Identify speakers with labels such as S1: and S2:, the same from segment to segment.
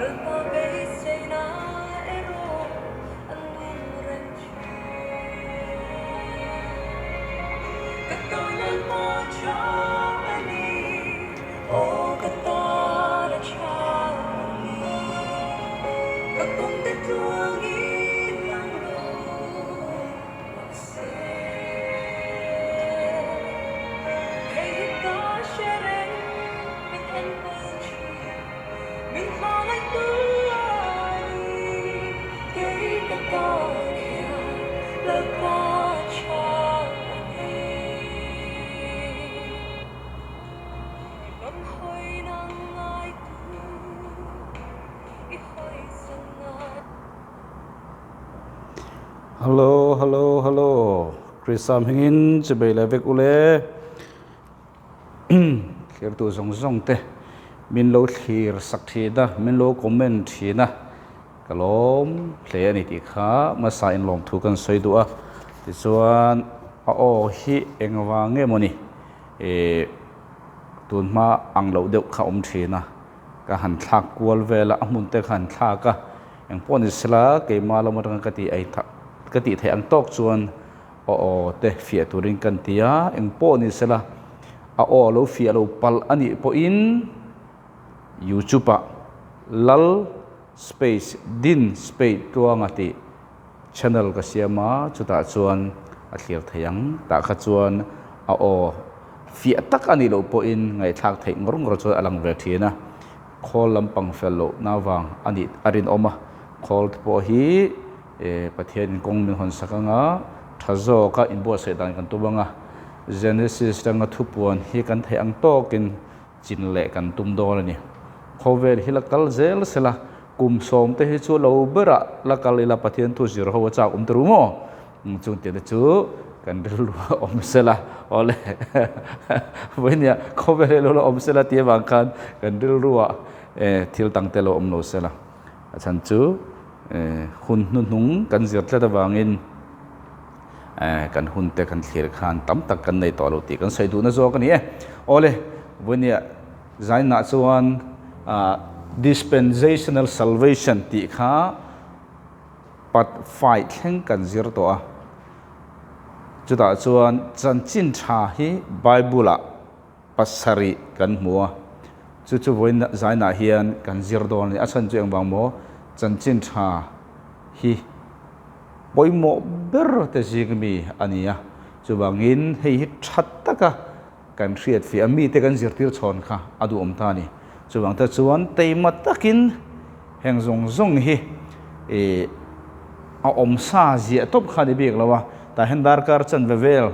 S1: Lalpa beiseina erawh a nung reng thin. Ka tan Lalpa tha a ni, aw ka tan a tha a ni. Ka kawngte tluangin lang lo mahse, hei hi ka hre reng min enkawl thin. Min hmangaihtu a ni, kei ka tan hian Lalpa tha a ni. I lam hawi nang ngaitu i hawisan ngai.
S2: Hallo hallo hallo Krista hmingin chibei leh vek ule. Thlirtu zawng zawng te min lo thlir sak thin a, min lo comment thin a, ka lawm hle a ni tih kha hmasa in lawmthu kan sawi duh a. Tichuan a aw hi engvang nge mawni ih tun hma ang loh deuh kha awm thin a, ka han thlak kual vel a, a hmun te kha han thlak a, engpawh ni sela keimah lam atanga ka tih ka tih theih ang tawk chuan Aw aw te fiah turin kan ti a, eng pawh ni sela a aw lo fiah lo palh a nih pawhin YouTube ah Lal space Din space Tluanga tih channel ka siam a, chutah chuan a thlir thei ang. Tah kha chuan a aw fiah tak a nih loh pawhin ngaihthlak theih ngawr ngawr chuan a lang ve thin a, khawl lampang fel lohna vang a nih a rinawm a, khawl te pawh hi Pathianin kawng min hawn sak anga tha zawka inbuatsaih dan kan tum anga Genesis atanga thupuan hi kan theih ang tawkin chin leh kan tum dawn a ni. Khawvel hi la kal zel sela, kum sawm te hi chu lo berah la kal ila Pathian thu zir ho a chak awm ta ru maw? Chung tihna chu kan rilru a awm sela, awle vawinia khawvel hi lo la awm sela tih avang khan kan rilruah thil dang te lo awm lo sela. A chhan chu hun hnuhnung kan zir tlat avangin kan hun te kan thlir khan tam tak kan nei tawh lo tih kan sawi duhna zawk a ni e. Awle, vawinia zainah chuan dispensational salvation tih kha pat fai thleng kan zir tawh a. Chutah chuan chanchin tha hi Bible-ah pasarih kan hmu a, chu chu vawiin zainah hian kan zir dawn a ni. A chhan chu engvang maw? Chanchin tha hi pawimawh ber te zing mi a ni a, chuvangin hei hi tha taka kan hriat fiah a, mite kan zirtir chhawn kha a duhawm ta a ni. Chuvang te chuan teima takin heng zawng zawng hi ih a awmsa ziah tawp kha a ni bik lo a, tah hian darkar chanve vel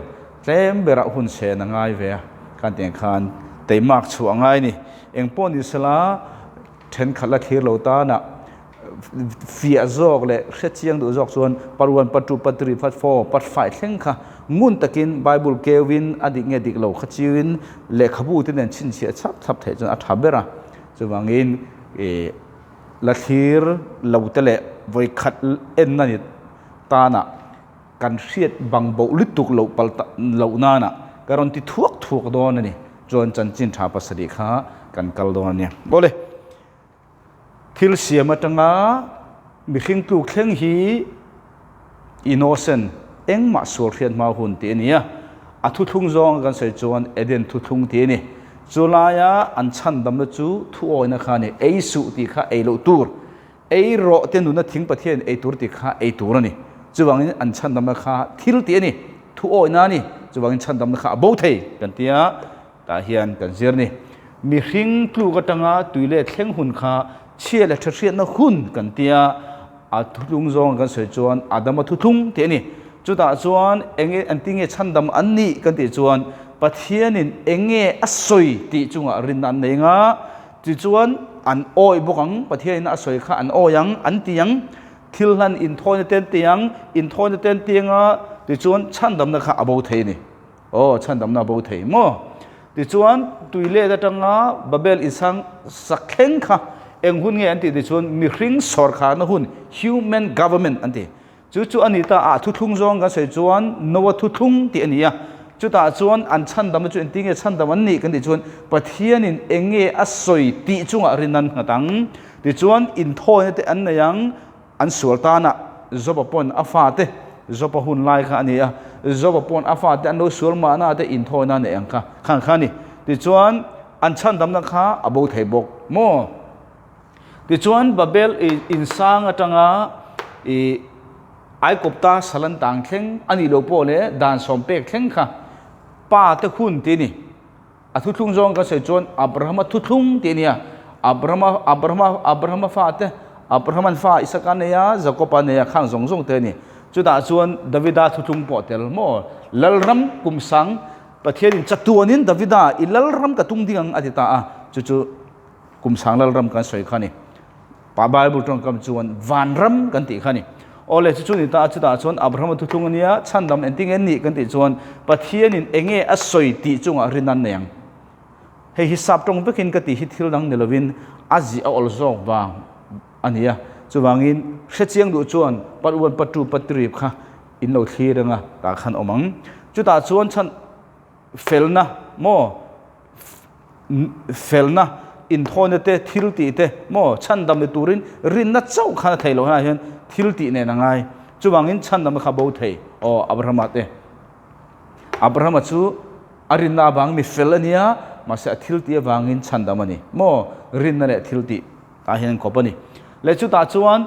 S2: Tlem berah hun chhen a ngai ve a, khan tiang khan teimak chhuah a ngai a ni. Eng pawh ni sela thenkhat la thlir lo tana fiah zawk leh hre chiang duh zawk chuan part one, part two, part three, part four, part five thleng kha ngun takin Bible keuin a dik nge dik lo kha chiuin lehkhabu te nen chhinchhiah chhap chhap theih chuan a tha ber a. Chuvangin ih la thlir lo te leh vawikhat enna ni tana Kan hriat bang boh lutuk loh pal loh nana ka rawn ti thuak thuak dawn a ni. Chuan chanchin tha pasarih kha kan kal dawn a nia. Awle, thil siam atanga mihring tluk thleng hi innocent, engmah sual hriat hma hun tih a ni a. A thuthlung zawng kan sawi chuan Eden thuthlung tih a ni. Chu laia an chhandamna chu thuawina kha a ni. Ei suh tih kha ei loh tur. Ei rawh te nuna thing Pathian ei tur tih kha ei tur a ni. Chuvangin an chhandamna kha thil tih a ni, thu awihna a ni. Chuvangin chhandamna kha a bo thei kan tia tah hian kan zir a ni. Mihring tluk atanga tui leh thleng hun kha chhia leh tha hriatna hun kan tia a thuthlung zawng kan sawi chuan Adama thuthlung tih a ni. Chutah chuan enge an ti nge chhandam an nih kan tih chuan Pathianin enge a sawi tih chungah rinna an nei nga. Tichuan, an awih bawk ang, Pathianin a sawi kha an awih ang, an ti ang, thil hlan inthawina te an ti ang, inthawina te an ti ang a, tichuan chhandamna kha a bo thei a ni. Aw, chhandamna a bo thei maw? Tichuan, tui let atanga Babel insang sak thleng kha eng hun nge an tih tichuan mihring sawrkharna hun, human government, an ti. Chu chu a ni ta a, thuthlung zawng kan sawi chuan Noa thuthlung tih a ni a. Chutah chuan an chhandamna chu engtin nge chhandam an nih kan tih chuan Pathianin eng nge a sawi tih chungah rin an nghat ang. Tichuan, inthawina te an nei ang, an sual tana Joba pawn a fate, Joba hun lai kha a ni a, Joba pawn a fate an lo sual mahna te inthawina a nei ang kha, khang kha a ni. Tichuan, an chhandamna kha a bo thei bawk maw? Tichuan, Babel insang atanga i Aikawpta salan tang thleng a nih loh pawh leh dan sawm pek thleng kha pa te hun tih a ni. A thuthlung zawng kan sawi chuan Abrahama thuthlung tih a nia. Abrahama, Abrahama, Abrahama fate, Abrahaman fa Isaka nei a, Jakoba nei a, khang zawng zawng te a ni. Chutah chuan Davida thuthlung pawh tel maw? Lalram kum sang Pathianin chatuanin Davida i lalram ka tung ding ang a ti ta a, chu chu kum sang lalram kan sawi kha a ni. Pa Bible tawngkam chuan vanram kan tih kha a ni. Awle chu chu ni ta a, chutah chuan Abrahama thuthlung a nia, chhandam engtin nge nih kan tih chuan Pathianin eng nge a sawi tih chungah rin an nei ang. Hei hi sap tawng vekin ka tih hi thil dang ni lovin a zih a awl zawk vang a ni a. Chuvangin hrechiang duh chuan part one, part two, part three kha in lo thlir anga tah khan awm ang. Chutah chuan chhan felna maw? Felna, inthawina te, thil tih te maw chhandam ni turin rinna chauh khan a theih loh hnaah hian thil tih nen a ngai. Chuvangin chhandamna kha bo thei aw Abrahama te. Abrahama chu a rinna avangin mi fel a nia, mahse a thil tih avangin chhandam a ni maw? Rinna leh thil tih tah hian an kawp a ni. Leh chutah chuan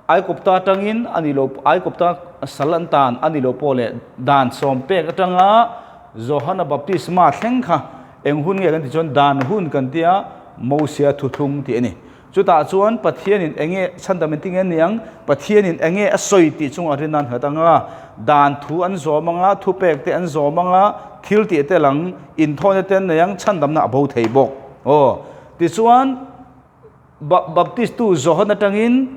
S2: Aikawpta atangin a ni lo, Aikawpta sal an tan a ni lo pawh leh dan sawm pek atanga Johana baptisma thleng kha eng hun nge kan tih chuan dan hun kan tia Mosia thuthlung tih a ni. Chutah chuan Pathianin eng nge chhandam engtin nge niang, Pathianin eng nge a sawi tih chungah rin an nghat anga, dan thu an zawm anga, thupek te an zawm anga, thil tih te lang, inthawina te an nei ang, chhandamna a bo thei bawk. Aw, tichuan. Baptistu Johana atangin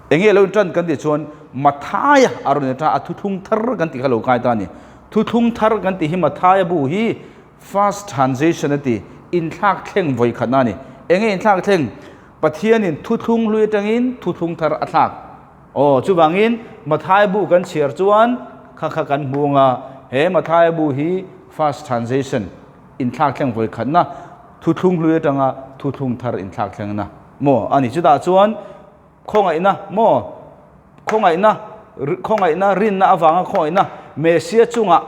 S2: eng nge lo intan kan tih chuan Mathaia a rawn intan a thuthlung thar kan tih kha lo kai ta a ni. Thuthlung thar kan tih hi Mathaia bu hi first transition a ti, inthlak thleng vawi khatna a ni. Eng nge inthlak thleng? Pathianin thuthlung hlui atangin thuthlung thar a thlak. Aw, chuvangin Mathaia bu kan chhiar chuan kha kha kan hmu anga he Mathaia bu hi first transition inthlak thleng vawi khatna, thuthlung hlui atanga thuthlung thar inthlak thlengna maw a ni. Chutah chuan khawngaihna maw, khawngaihna, khawngaihna, rinna avanga khawngaihna, Messia chungah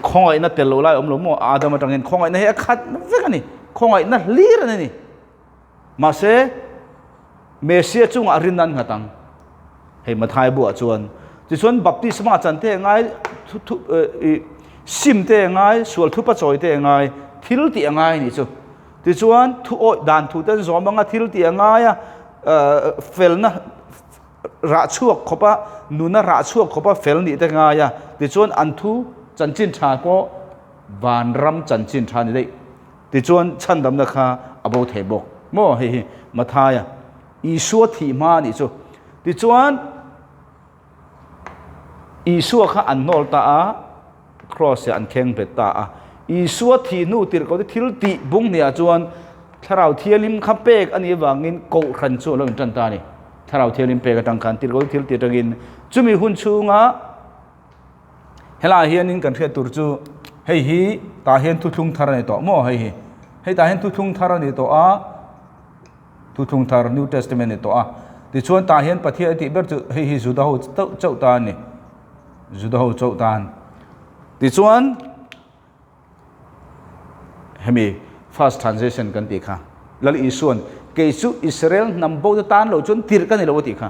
S2: khawngaihna tel loh lai awm lo maw, Adam atangin khawngaihna hi a khat vek a ni, khawngaihna hlir a ni. Mahse, Messia chungah rinna an nghat ang. Hei Mathai buah chuan. Tichuan baptisma chan te ngai, sim te ngai, sual thupa chawi te ngai, thil tih a ngai nih chu. Tichuan thu awih dan thu te an zawm anga thil tih a ngai a, felna rah chhuak khawpa, nuna rah chhuak khawpa fel nih te ngai a. Tichuan an thu chanchin tha pawh vanram chanchin tha ni daih. Tichuan chhandamna kha a bo thei bawk maw? Hei hi Mathaia Isua thih hma a nih chu. Tichuan Isua kha an hnawl ta a, cross ah an kheng bet ta a. Isua thih hnu tirh ko te thil tih bung hniah chuan Thlarau Thianghlim kha pek a nih avangin Kohhran chu a lo intan ta a ni. Thlarau Thianghlim pek atang khan tirh ko te thil tih atangin chumi hun chhunga Helaiah hianin kan hriat tur chu hei hi tah hian thuthlung thar a ni tawh maw hei hi hei tah hian thuthlung thar a ni tawh a thuthlung thar New Testament a ni tawh a tichuan tah hian Pathian a tih ber chu hei hi Juda ho chauh ta a ni Juda ho chauh tan tichuan Hemi first transition kan tih kha Lal Isuan kei chu Israel hnam bo te tan lo chuan tirh ka ni lo a tih kha.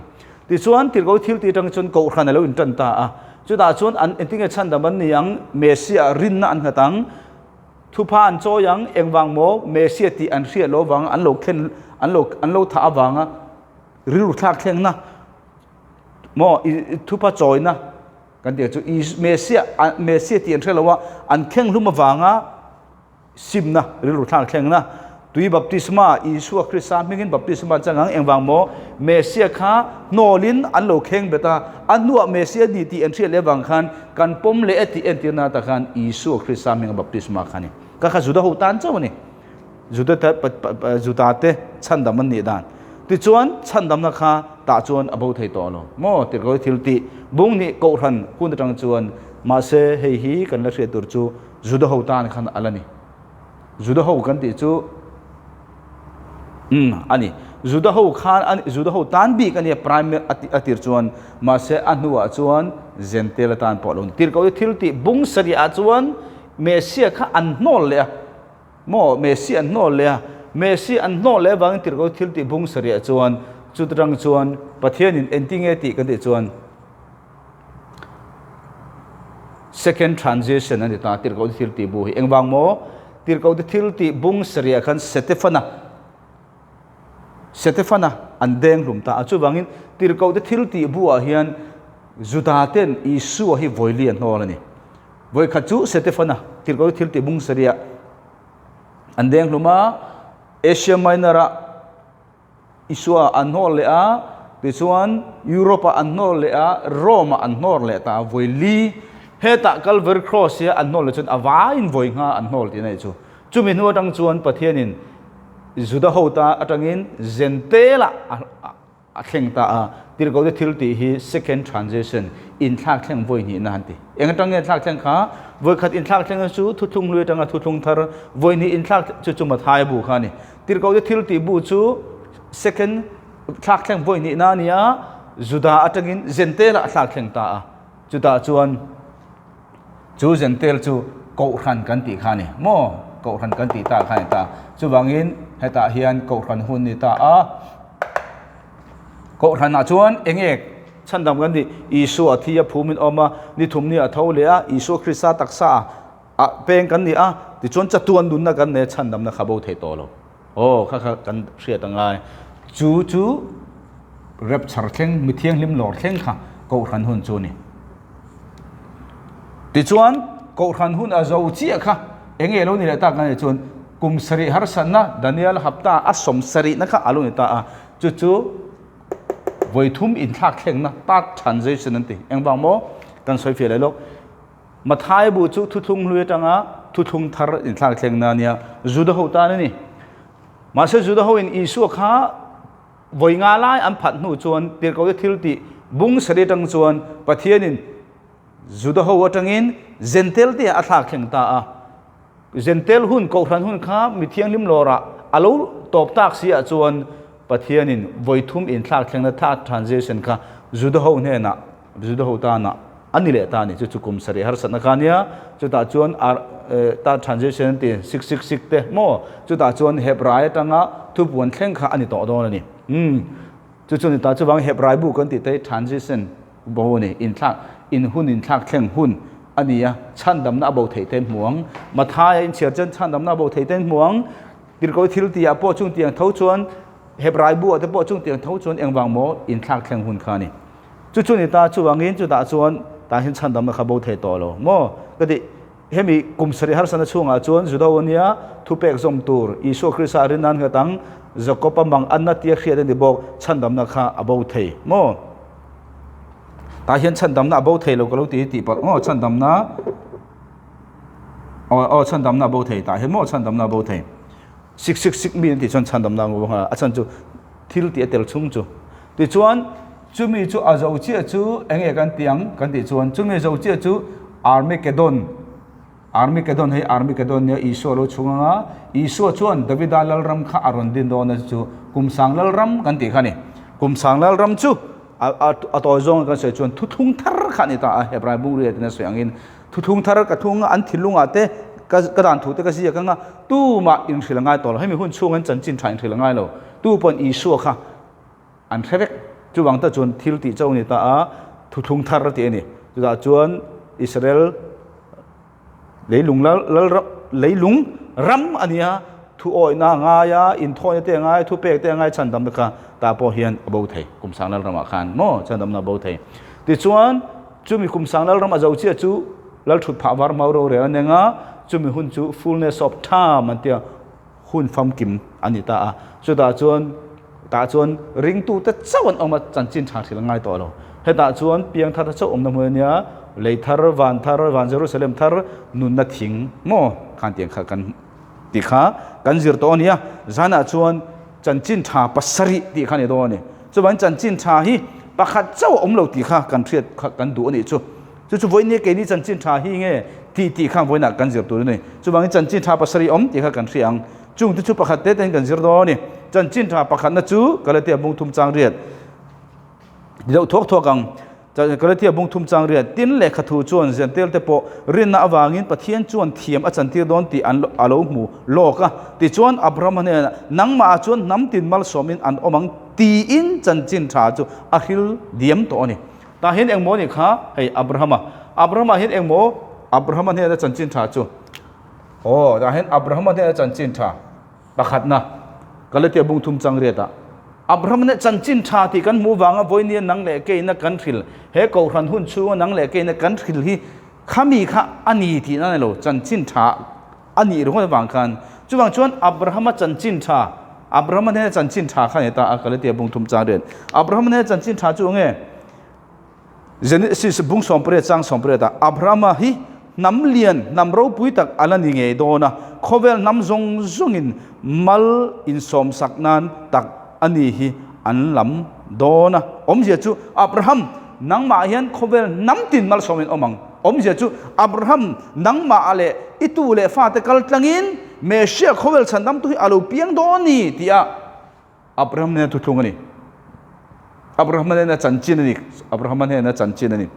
S2: Tichuan tirhko thil tih atang chuan Kohhran a lo intan ta a. Chutah chuan an engtinge chhandam an ni ang, Messiah rinna an nghat ang, thupha an chawi ang, engvang maw Messiah tih an hriat lo avanga an lo khen an lo an lo thah avanga rilru thlak thlengna maw thupha chawina Kan tih chu Messia Messia tih an hre lo a, an kheng hlum avanga simna, rilru thlak thlengna, tui baptisma, Isua Krista hmingin baptisma an chang ang, engvang maw? Messia kha hnawlin an lo kheng bet a, a hnuah Messia ni tih an hriat leh avang khan kan pawm leh e tih entirna atah khan Isua Krista hminga baptisma kha a ni. Kha kha Juda ho tan chauh a ni. Juda te Juda te chhandam an nih dan. Tichuan chhandamna kha tah chuan a bo thei tawh lo maw ti kawi thil tih bung nih kohhran hun atang chuan mahse hei hi kan la hriat tur chu Juda ho tan khan a la ni. Juda ho kan tih chu Umm a ni. Juda ho khan a Juda ho tan bik a nia prime a tir chuan mahse a hnuah chuan Gentile atan pawh a lo ni. Tirhkoh hi thil tih bung sarih ah chuan Messiah kha an hnawl leh a maw Messiah an hnawl leh a Messiah an hnawl leh avangin tirhkoh hi thil tih bung sarih ah chuan chutang chuan Pathianin engtinge tih kan tih chuan Second transition a ni ta, Tirhkohte thil tih bu hi. Engvang maw? Tirhkohte thil tih bung sarih khan Setefana, Setefana an deng hlum ta a. Chuvangin Tirhkohte thil tih bu ah hian Juda ten Isua hi vawili an hnawl a ni. Vawikhat chu Setefana, Tirhkohte thil tih bung sarih ah an deng hlum a, Asia Minor ah, Isua an hnawr leh a, tichuan Europe-ah an hnawr leh a, Rome-ah an hnawr leh ta a, vawi li. Hetah Calvary Cross hi an hnawr leh chuan a vaiin vawi ngha an hnawr tih a nih chu. Chumi hnu atang chuan Pathianin Juda ho ta atangin Gentile-ah a thleng ta a, Tirhkohte thil tih hi second transition, inthlak thleng vawi hnihna an ti. Eng atang nge thlak thleng kha? Vawi khat inthlak thleng chu thuthlung hlui atanga thuthlung thar, vawi hnih inthlak chu chu Mathaia bu kha a ni. Tirhkohte thil tih bu chu second thlak thleng vawi hnihna a ni a, Juda atangin Gentile ah a thlak thleng ta a. Chutah chuan chu Gentile chu Kohhran kan tih kha a ni maw? Kohhran kan tih ta kha a ni ta. Chuvangin hetah hian Kohhran hun ni ta a. Kohhranah chuan eng nge chhandam kan tih? Isua a thi a phumin a awm a, ni thum ni a tho leh a, Isua Krista taksa a A peng kan ni a, tichuan chatuan nunna kan nei a chhandamna kha bo thei tawh lo. Aw, kha kha kan hriat a ngai. Chu chu rapture thleng, mi thianghlim lawr thleng kha Kohhran hun chu a ni. Tichuan Kohhran hun a zo chiah kha eng nge lo ni leh tak a nih chuan kum sarih harsatna Daniel hapta a sawm sarihna kha a lo ni ta a, chu chu vawithum inthlak thlengna, third transition an ti. Engvang maw? Kan sawi fiah leh lawk. Mathai bu chu thuthlung hlui atanga thuthlung thar inthlak thlengna a nia, Juda ho tan a ni. Mahse Juda ho in Isua kha vawi nga lai an phat hnu chuan tirhkohte thil tih bung sari atang chuan Pathianin Juda ho atangin Gentile te ah a thlak thleng ta a. Gentile hun, Kohhran hun kha mi thianghlim lawrah a lo tawp tak si ah chuan Pathianin vawi thum inthlak thlengna third transition kha Juda ho hnenah Juda ho tana a ni leh ta a ni. Chu chu kum sarih harsatna kha a nia. Chutah chuan ta transition an ti 666 te maw? Chutah chuan Hebrai atanga thupuan thleng kha a ni tawh dawn a ni. Umm chu chu ni ta chuvang Hebrai bu kan tih te hi transition bo a ni. Inthlak in hun inthlak thleng hun a ni a. Chhandamna a bo theih te hmu ang. Mathaia inchhiar chuan chhandamna a bo theih te hmu ang. Tirhkoh thil tihah pawh chung tiang tho chuan Hebrai bu ah te pawh chung tiang tho chuan engvang maw inthlak thleng hun kha a ni. Chu chu ni ta, chuvangin chutah chuan tah hian chhandamna kha bo thei tawh lo maw? Ka ti, hemi kum sarih harsatna chhungah chuan Juda ania thupek zawm tur Isua Krista a rin nan nghet ang, Jakob-a mang anna tia hriat a ni bawk, chhandamna kha a bo thei maw? Tah hian chhandamna a bo thei lo ka lo ti hi tih palh maw? Chhandamna aw aw chhandamna a bo thei tah hian maw chhandamna a bo thei. Sik sik sik mi an tih chuan chhandamna a bo nghal a, a chhan chu thil tih a tel chhung chu. Tichuan, chumi chu a zo chiah chu eng nge kan tih ang kan tih chuan chumi zo chiah chu Armageddon, Armageddon hei Armageddon nia Isua lo chhung anga Isua chuan Davida Lalram kha a rawn din dawn a chu Kumsang Lalram kan tih kha a ni. Kumsang Lalram chu a a a tawi zawng kan sawi chuan thuthlung thar kha a ni ta a, Hebrai bungria tina sawi angin thuthlung thar ka thung a an thinlungah te ka ka dan thu te ka ziak anga tumah inhrilh a ngai tawh lo. Hemi hun chhungin chanchin tha inhrilh a ngai lo. Tu pawn Isua kha an hre vek. Chuvang ta chuan thil tih chauh a ni ta a, thuthlung thar a tih a ni. Chutah chuan Israel leilung lal lal leilung ram a ni a, thu awihna a ngai a, inthawina te a ngai a, thupek te a ngai chhandamna kha tah pawh hian a bo thei. Kum sang lal ramah khan maw chhandamna a bo thei. Tichuan chumi kum sang lal ram a zo chiah chu lal thut phah var mau rorel a neng a, chumi hun chu fullness of time an tia. hun famkim a ni ta a, chutah chuan tah chuan ringtute chauh an awm a, chanchin tha hrilh a ngai tawh lo. Hetah chuan piangthar te chauh awmna hmun a nia, lei thar, van thar, van Jerusalem thar, nunna thing maw khan tiang kha kan tih kha kan zir tawh a nia. Zanah chuan chanchin tha pasarih tih kha a ni dawn a ni. Chuvangin chanchin tha hi pakhat chauh a awm lo tih kha kan hriat kha kan duh a nih chu. Chu chu vawiin keini chanchin tha hi nge tih tih kha vawiinah kan zir tur a ni. Chuvangin chanchin tha pasarih awm tih kha kan hria ang. Chung te chu pakhat te tein kan zir dawn a ni. Chanchin tha pakhatna chu Galatia bung thum chang riat deuh thuak thuak ang. Galatia bung thum chang riat tin lehkha thu chuan Zentel te pawh rinna avangin Pathian chuan thiam a chantir dawn tih an a lo hmu lawk a. Tichuan Abrahama hnenah, Nangmah chuan hnam tin malsawmin an awm ang tiin chanchin tha chu a hril diam tawh a ni. Tah hian engmaw nih kha? Hei Abrahama. Abrahama hian engmaw? Abrahama hnena chanchin tha chu. Aw, tah hian Abrahama hnena chanchin tha pakhatna Galatia bung thum chang riatah Abrahama hnena chanchin tha tih kan hmuh vanga vawinia nang leh keina kan hril he kohhran hun chhunga nang leh keina kan hril hi khami kha a ni tihna a ni lo, chanchin tha a nih ringawt avang khan. Chuvang chuan Abrahama chanchin tha, Abrahama hnena chanchin tha kha a ni ta a, Galatia bung thum chang riat. Abrahama hnena chanchin tha chu enge? Genesis bung 18 chang 18 ah Abrahama hi hnam lian, hnam ropui tak a la ni ngei dawn a, khawvel hnam zawng zawngin mal insawmsak nan tak a ni hi an lam dawn a. Awmzia chu Abraham, nangmah hian khawvel hnam tin malsawmin awm ang. Awmzia chu Abraham, nangmah leh i tu leh fate kal tlangin Messiah khawvel chhandamtu hi a lo piang dawn ni tih a Abraham nena thuthlung a ni. Abraham nena chanchin a ni. Abraham nena chanchin a ni.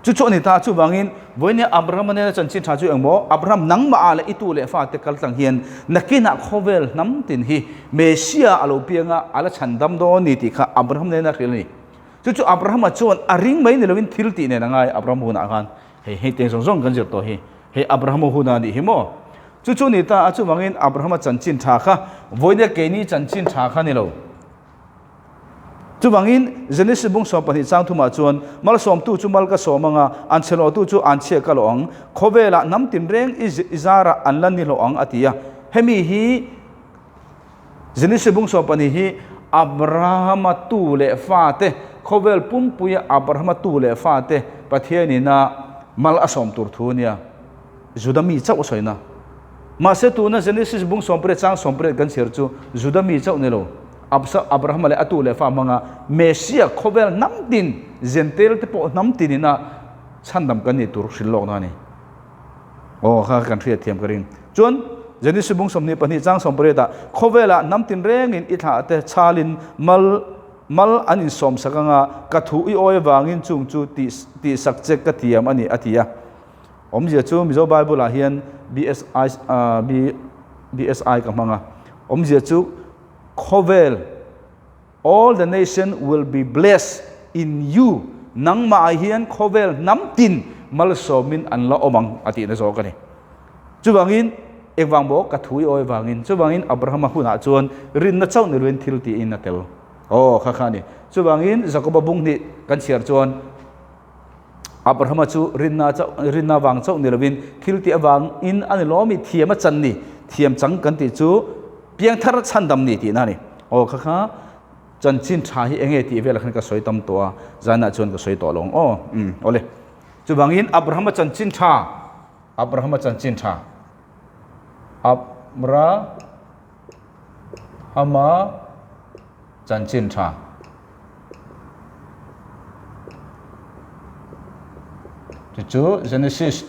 S2: Chu chu a ni ta, chuvangin vawinia Abraham nena chanchin tha chu engmaw? Abraham nangmah ah leh i tu leh fate kal tlang hian nakinah khawvel hnam tin hi Messiah a lo piang a, a la chhandam dawn ni tih kha Abraham nena hrilh a ni. Chu chu Abrahama chuan a ring mai ni loin thil tih nen a ngai Abraham hunah khan. Hei hei teng zawng zawng kan zir tawh hi. Hei Abrahama huna nih hi maw? Chu chu ni ta a, chuvangin Abrahama chanchin tha kha vawinia keini chanchin tha kha ni lo. Chuvangin Genesis bung 12 chang thumah chuan malsawmtu chu mal ka sawm anga, an chhelawhtu chu an chhia ka lawh ang, khawvelah hnam tinreng i zarah an la ni hlawh ang a ti a. Hemi hi Genesis bung 12 hi Abrahama tu leh fate, khawvel pumpuia Abrahama tu leh fate Pathianina mal a sawm tur thu a nia. Juda mi chauh a sawina. Mahse tuna Genesis bung 18 chang 18 kan chhiar chu Juda mi chauh ni lo, Abrahama leh a tu leh fa hmanga Messiah khawvel hnam tin, Gentile te pawh hnam tinina chhandam kan nih tur hrilh lawkna a ni. Aw kha kan hriat thiam ka ring. Chuan Genesis bung 22 chang 18 ah khawvelah hnam tin rengin i thlah te chalin mal mal an insawm sak anga ka thu i awi avangin chung chu tih tihsak che ka tiam a ni a ti a. Awmzia chu Mizo Bible ah hian BSI BSI ka hmang a. Awmzia chu khawvel All the nation will be blessed in you, nangmah ah hian khawvel hnam tin malsawmin an la awm ang a tihna zawk a ni. Chuvangin, engvang maw ka thu i awi vangin, chuvangin Abrahama hunah chuan rinna chauh ni loin thil tiin a tel. Aw, kha kha a ni. Chuvangin Jakoba bung hnih kan chhiar chuan Abrahama chu rinna chauh, rinna vang chauh ni loin thil tih avangin a ni lawm i thiam a chan ni, thiam chang kan tih chu Piangthar chhandam ni tihna a ni. Aw kha kha chanchin tha hi enge tih velah khan ka sawi tam tawh a, zanah chuan ka sawi tawh lo ang aw. Umm awle. Chuvangin Abrahama chanchin tha, Abrahama chanchin tha, Abrahama chanchin tha. Chu chu Genesis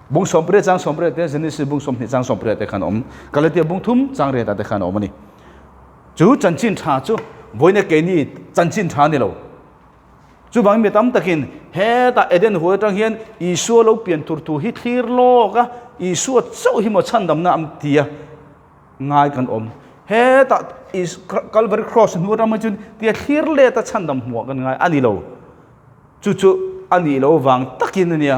S2: bung 18 chang 18 te Genesis bung 20 chang 18 te khan awm. Galatia bung thum chang riat ah te khan awm a ni. Chu chanchin tha chu vawiina keini chanchin tha ni lo. Chuvangin mi tam takin hetah Eden huai atang hian Isua lo pian tur thu hi thlir lawk a, Isua chauh hi maw chhandamna an ti a. Ngai kan awm. Hetah Calvary Cross hnu atang mai chuan tia thlir let a chhandam hmuah kan ngai a ni lo. Chu chu a nih loh vang takin a nia.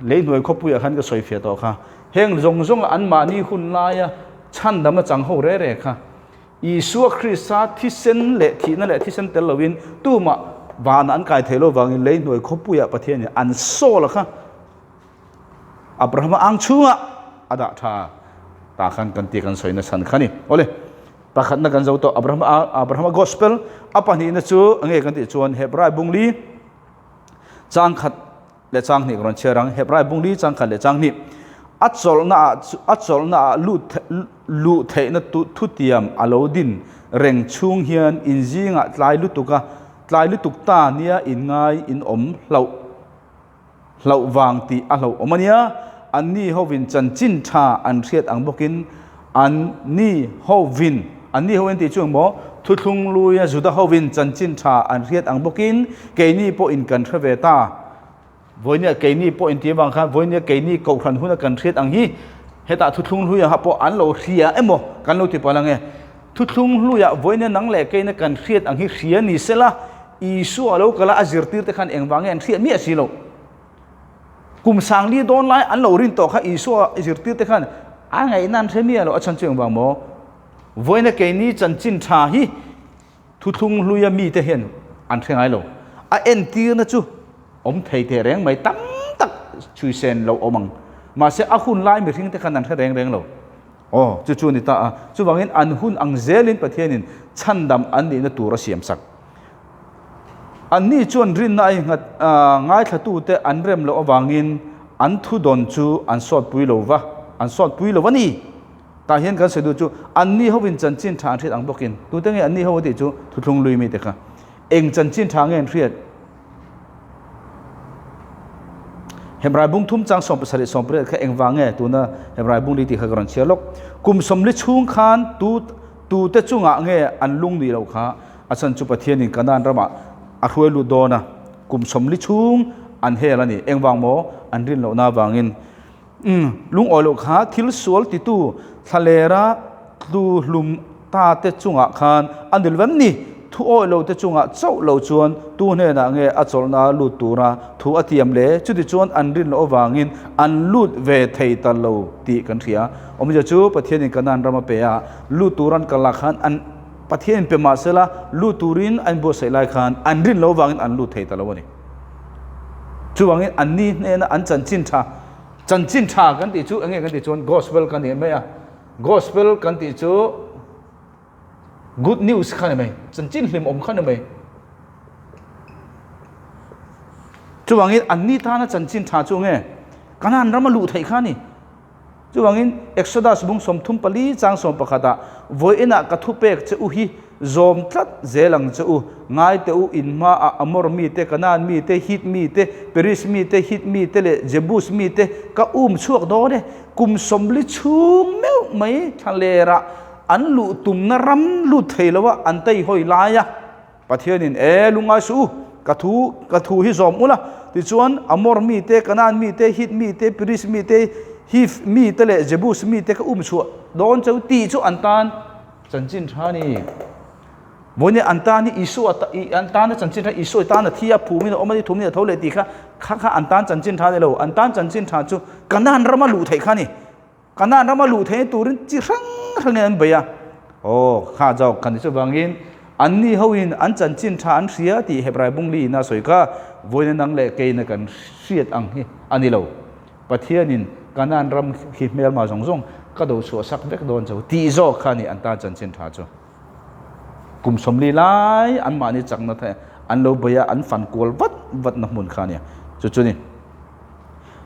S2: Lei hnuai khawpuiah khan ka sawi fiah tawh kha. Heng zawng zawnga anmahni hun laia chhandam a chang ho re re kha. Isua Krista thisen leh thihna leh thisen tel loin tumah vanah an kai thei lo vangin lei hnuai khawpuiah Pathianin an sawl a kha. Abrahama ang chhunga a dah tha ta khan kan ti kan sawi na chhan kha ni. Awle, pakhatna kan zo tawh Abrahama Abrahama gospel a pahnihna chu nge kan tih chuan Hebrai bungli chang khat leh chang hnih ka rawn chhiar ang. Hebrai bungli chang khat leh chang hnih a chawlhna ah a chawlhna ah lut luh theihna thutiam a lo din reng chhung hian inzingah tlai lutuk a tlai lutuk ta nia inngai in awm hlauh. Hlauh vang tih a hlauh awm a nia, anni hovin chanchin tha an hriat ang bawkin An ni hovin, an ni hovin tih chu engmaw? Thuthlung luia Juda hovin chanchin tha an hriat ang bawkin keini pawhin kan hre ve ta. Vawinia keini pawh intih avang khan vawinia keini kohhran huna kan hriat ang hi hetah thuthlung hluia pawh an lo hria emaw kan lo ti palh ang e. Thuthlung hluia vawinia nang leh keina kan hriat ang hi hria ni sela Isua lo kala a zirtir te khan engvang nge an hriat miah si lo. Kum sangli dawn lai an lo rin tawh kha Isua zirtir te khan a ngaihna an hre miah lo a chhan chu engvang maw? Vawiina keini chanchin tha hi Thuthlung hluia mite hian an hre ngai lo. A entirna chu awm thei teh reng mai tam tak chhuisen lo awm ang. Mahse a hun lai mihringte khan an hre reng reng lo. Aw, chu chu a ni ta a. Chuvangin an hun ang zelin Pathianin chhandam an nihna tur a siamsak. Anni chuan rinna a inghat ngaithlatute an rem loh avangin an thudawn chu an sawtpui lo va, an sawtpui lo a ni. Tah hian kan sawi duh chu anni hovin chanchin tha an hriat ang bawkin tute nge anni ho a tih chu thuthlung lui mite kha eng chanchin tha nge an hriat? Hebrai bung thum chang 17 18 kha engvang nge tuna Hebrai bung li tih kha ka rawn chhiar lawk. Kum sawmli chhung khan tu tute chungah nge an lung nih loh kha a chhan chu Pathianin Kanaan ramah a hruai lut dawn a kum sawmli chhung an hel a ni. Engvang maw an rin lohna avangin Umm, lungawi loh kha thil sual titu thlalera tlu hlum ta te chungah khan a nil vem ni? Thu awi lo te chungah chauh lo chuan tu hnenah nge a chawlhna lut tura thu a tiam le? Chuti chuan an rin loh avangin an lut ve thei ta lo tih kan hria. Awmzia chu Pathianin Kanaan ram a pe a, lut tur an kal lah khan an Pathianin pe mah sela lut turin a inbuatsaih lai khan an rin loh avangin an lut thei ta lo a ni. Chuvangin anni hnena an chanchin tha, chanchin tha kan tih chu enge kan tih chuan gospel kan ni mai a, gospel kan tih chu good news kha ni mai, chanchin hlimawm kha ni mai. Chuvangin anni tana chanchin tha chu enge Kanaan rama luh theih kha ni. Chuvangin, Exodus bung 34 chang 11 ah, Vawiinah ka thupek che u hi zawm tlat zel ang che u, ngai teh u, in hmaah Amor mite, Kanaan mite, Hit mite, Peris mite, Hit mite leh Jebus mite ka um chhuak dawn e. Kum 40 chhung meuh mai thlalerah an luh tumna ram lut thei loa an teihawi lai a. Pathianin, E, lungngai suh u, ka thu, ka thu hi zawm ula. Tichuan, Amor mite, Kanaan mite, Hit mite, Peris mite, Hiv mite leh Jebus mite ka um chhuah dawn cheu tih chu an tan chanchin tha a ni. Vawiin an tan hi Isua, an tana chanchin tha, Isua i tan a thi a, phumin a awm a ni, thumni a tho leh tih kha, kha kha an tan chanchin tha a ni lo. An tan chanchin tha chu Kanaan rama luh theih kha a ni. Kanaan rama luh theihna turin chi hrang hrangin an bei a. Aw, kha zawk kan ti chuvangin anni hoin an chanchin tha an hria tih Hebrai bungli ina sawi kha vawiina nang leh keina kan hriat ang hi a ni lo. Pathianin Kanaan ram hi hmelma zawng zawng ka do chhuah sak vek dawn cho tih zawk kha a ni an tan chanchin tha chu. Kum 40 lai anmahni chakna the an lo bei a, an fan kual vat vatna hmun kha a nia. Chu chu ni.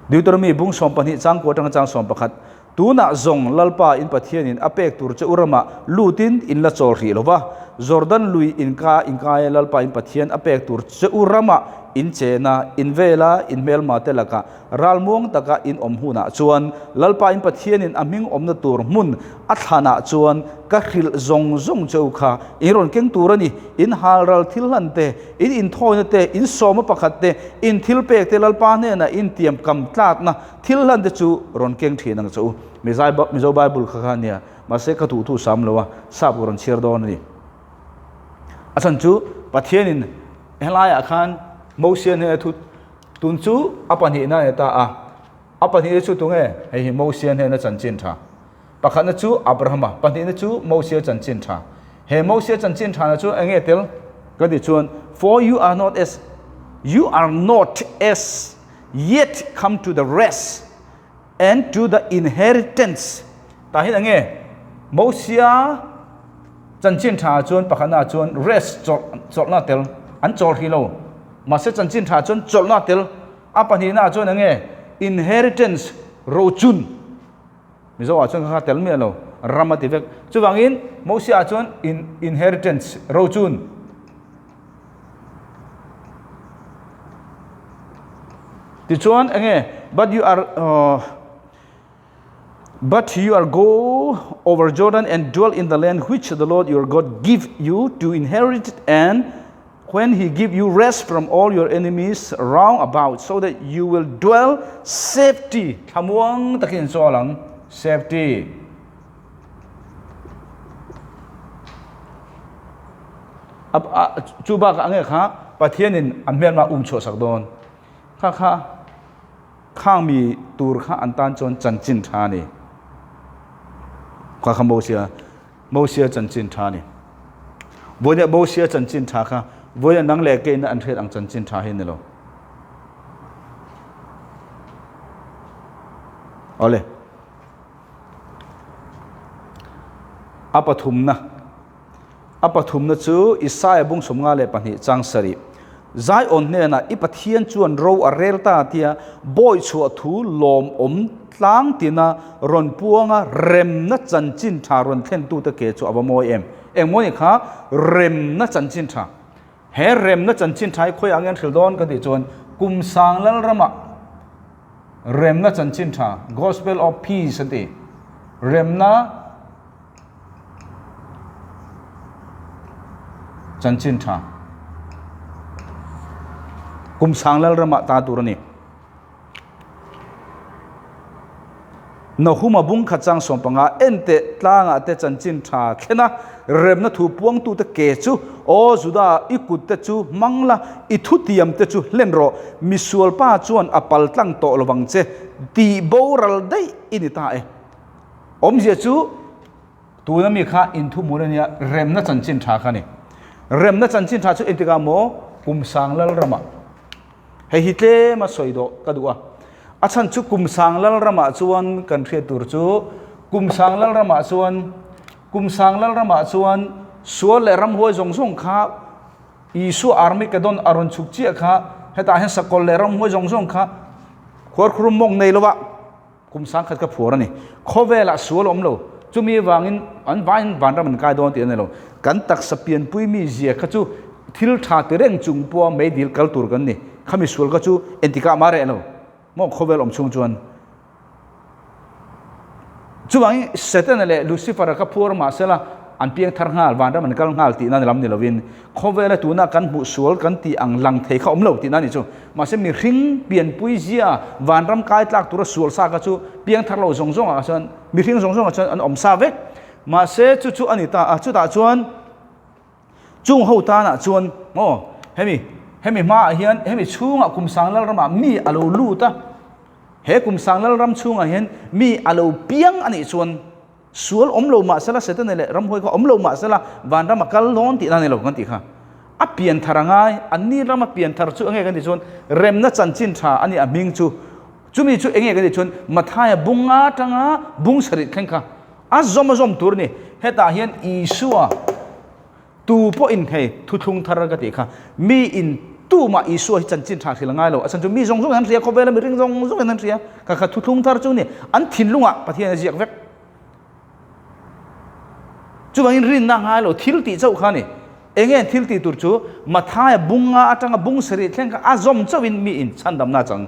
S2: Deuteronomy bung 12 chang kua atanga chang 11, Tunah zawng Lalpa in Pathianin a pek tur che u ramah lutin in la chawl hrih lo va, Jordan lui inka inkaia Lalpa in Pathian a pek tur che u ramah in chena, in vela, in hmelma te lakah ralmuang taka in awm hunah chuan Lalpa in Pathianin a hming awmna tur hmun a thlanah chuan ka hrilh zawng zawng che u kha in rawn keng tur a ni, in halral thil hlan te, In inthawina te, in sawma pakhat te, in thil pek te Lalpa hnenah in tiam kam tlakna thil hlan te chu rawn keng thin ang che u. Mizo Bible kha kha a nia, mahse ka duh thu sam lo a, sap ka rawn chhiar dawn a ni. A chhan chu Pathianin helaiah khan Mosia hnena thu tun chu a pahnihna a ni ta a, a pahnihna chu tunge? Hei hi Mosia hnena chanchin tha. Pakhatna chu Abrahama, pahnihna chu Mosia chanchin tha. He Mosia chanchin thana chu enge tel? Ka ti chuan, For you are not as you are not as yet come to the rest and to the inheritance. Tah hian enge Mosia chanchin tha chuan pakhatna chuan rest chawlhna tel an chawl hrih lo. Mahse chanchin tha chuan chawlhna tel a pahnihna chuan enge inheritance rochun. Mizo ah chuan kha kha tel miah lo, ram a ti vek. Chuvangin Mosia ah chuan in inheritance rochun tichuan enge but you are uh, But you are go over Jordan and dwell in the land which the Lord your God give you to inherit and when he give you rest from all your enemies round about so that you will dwell safety thlamuang takin chawl ang safety chu bakah nge kha Pathianin a hmelma um chhuah sak dawn kha kha Khang mi tur kha an tan chuan chanchin tha a ni. Kha kha Mosia, Mosia chanchin tha a ni. Vawinia Mosia chanchin tha kha vawinia nang leh keina an hriat ang chanchin tha hi a ni lo. Awle. A pathumna. A pathumna chu Isaia bung 32 chang sarih, Zion hnenah i Pathian chuan ro a rel ta tia bawi chhuah thu lawmawm tlang tina rawn puanga remna chanchin tha rawn thlentute ke chu a va mawi em? Engmaw ni kha remna chanchin tha? He remna chanchin tha hi khawiah nge an hrilh dawn ka tih chuan kum sang Lalramah remna chanchin tha, Gospel of Peace an ti, remna, Chanchin tha. Kum sang lal ramah ta tur a ni. Nahuma bung khat chang sawm panga en teh tlangah te chanchin tha thlen a, remna thu puangtute ke chu, Aw Juda, i kut te chu hmang la, i thutiam te chu hlen rawh, misualpa chuan a pal tlang tawh lovang che, tih boral daih i ni ta e. Awmzia chu tuna mi kha inthumul a nia, remna chanchin tha kha a ni. Remna chanchin tha chu engtikah maw Kumsang Lalramah, hei hi tlema sawi dawh ka duh a, a chhan chu Kumsang Lalramah chuan kan hriat tur chu Kumsang Lalramah chuan Kumsang Lalramah chuan sual leh ramhuai zawng zawng kha Isua Armageddon a rawn chhuk chiah kha hetah hian sakawlh leh ramhuai zawng zawng kha khuarkhurum mawng nei lova Kum sangkhat ka phuar a ni. Khawvelah sual awm lo. Chumi avangin an vaiin vanram an kai dawn tih a ni lo. Kan taksa pianpui mi zia kha chu thil tha ti reng chung pawha meidil kal tur kan ni. Khami sual kha chu entikah mah reh lo maw khawvel awm chhung chuan. Chuvangin Setana leh Lucifer-a kha phuar mahsela an piang thar nghal, vanram an kal nghal tihna lam ni lovin khawvela tuna kan hmuh sual kan tih ang lang thei kha awm lo tihna a ni chu. Mahse mihring pianpui zia vanram kai tlak tura sual sa kha chu piang thar lo zawng zawngah chuan mihring zawng zawngah chuan an awm sa vek. Mahse chu chu a ni ta a, chutah chuan chung ho tanah chuan maw hemi hemi hmaah hian hemi chhungah kum sang lal ramah mi a lo lut a, he kum sang lal ram chhungah hian mi a lo piang a nih chuan Sual awm lo mah sela, Setana leh ramhuai kha awm lo mah sela, vanram a kal dawn tihna a ni lo kan tih kha. A pian thar a ngai, an ni rama pian thar chu enge kan tih chuan remna chanchin tha a ni a hming chu. Chumi chu enge kan tih chuan Mathaia bung nga atanga bung sarih thleng kha a zawm a zawm tur a ni. Hetah hian Isua Tu pawh in hei thuthlung thar ka tih kha mi in tumah Isua hi chanchin tha hrilh a ngai lo. A chhan chu mi zawng zawng in an hria, khawvela mihring zawng zawng in an hria. Kha kha thuthlung thar chu ni an thinlungah Pathian a ziak vek. Chuvangin rinna a ngai lo, thil tih chauh kha a ni. Enge an thil tih tur chu Mathaia bunga atanga bung sarih thleng kha a zawm chauhin mi in chhandamna a chang.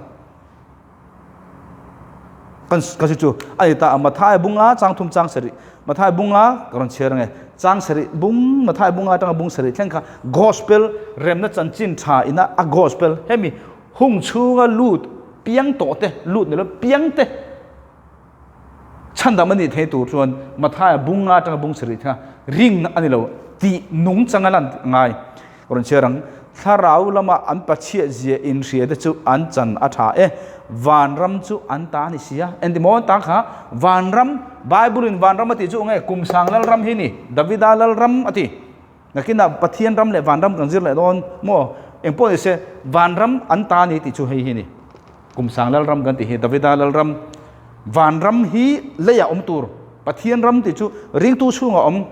S2: Kan ka chu chu a ni ta a Mathai bunga chang thum chang sarih Mathai bunga ka rawn chhiar ange chang sarih bung Mathai bunga atanga bung sarih thleng kha gospel remna chanchin tha ina a gospel hemi hung chhunga lut piang tawh te lut ni lo piang te Chhandam a nih thei tur chuan Mathaia bung nga atanga bung sarih kha ring a ni lo tih nung chang a lan ngai. Rawn chhiar ang, Thlarau lama an pachhiah zia inhria te chu an chan a tha e, vanram chu an ta a ni si a. Engti maw an ta kha? Vanram, Bible in vanram a tih chu enge? Kumsang Lalram hi ni, Davida Lalram a ti. Nakinah Pathian ram leh vanram kan zir leh dawn maw? Engpawh ni se, vanram an ta a ni tih chu hei hi a ni. Kumsang Lalram kan tih hi Davida Lalram, vanram hi leiah awm tur, Pathian ram tih chu ringtu chhungah awm,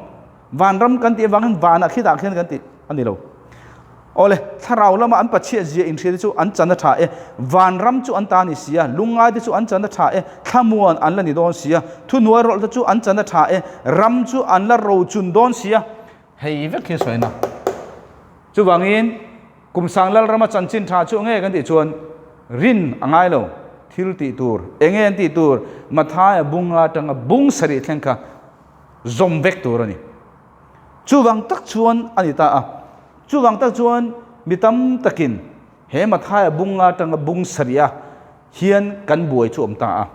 S2: vanram kan tih avangin vanah khitah khian kan tih a ni lo. Awle, thlarau lama an pachhiat zia inhria te chu an chan a tha e, vanram chu an ta a ni si a, lungngai te chu an chan a tha e, thlamuan an la ni dawn si a, thuhnuai rawlh te chu an chan a tha e, ram chu an la rochun dawn si a. Hei vek hi a sawina. Chuvangin, Kum sang Lalrama chanchin tha chu nge kan tih chuan rin a ngai lo. Thil tih tur, enge an tih tur? Mathaia bunga atanga bung sarih thleng kha zawm vek tur a ni. Chuvang tak chuan a ni ta a. Chuvang tak chuan mi tam takin he Mathaia bunga atanga bung sarih a hian kan buai chu awm ta a.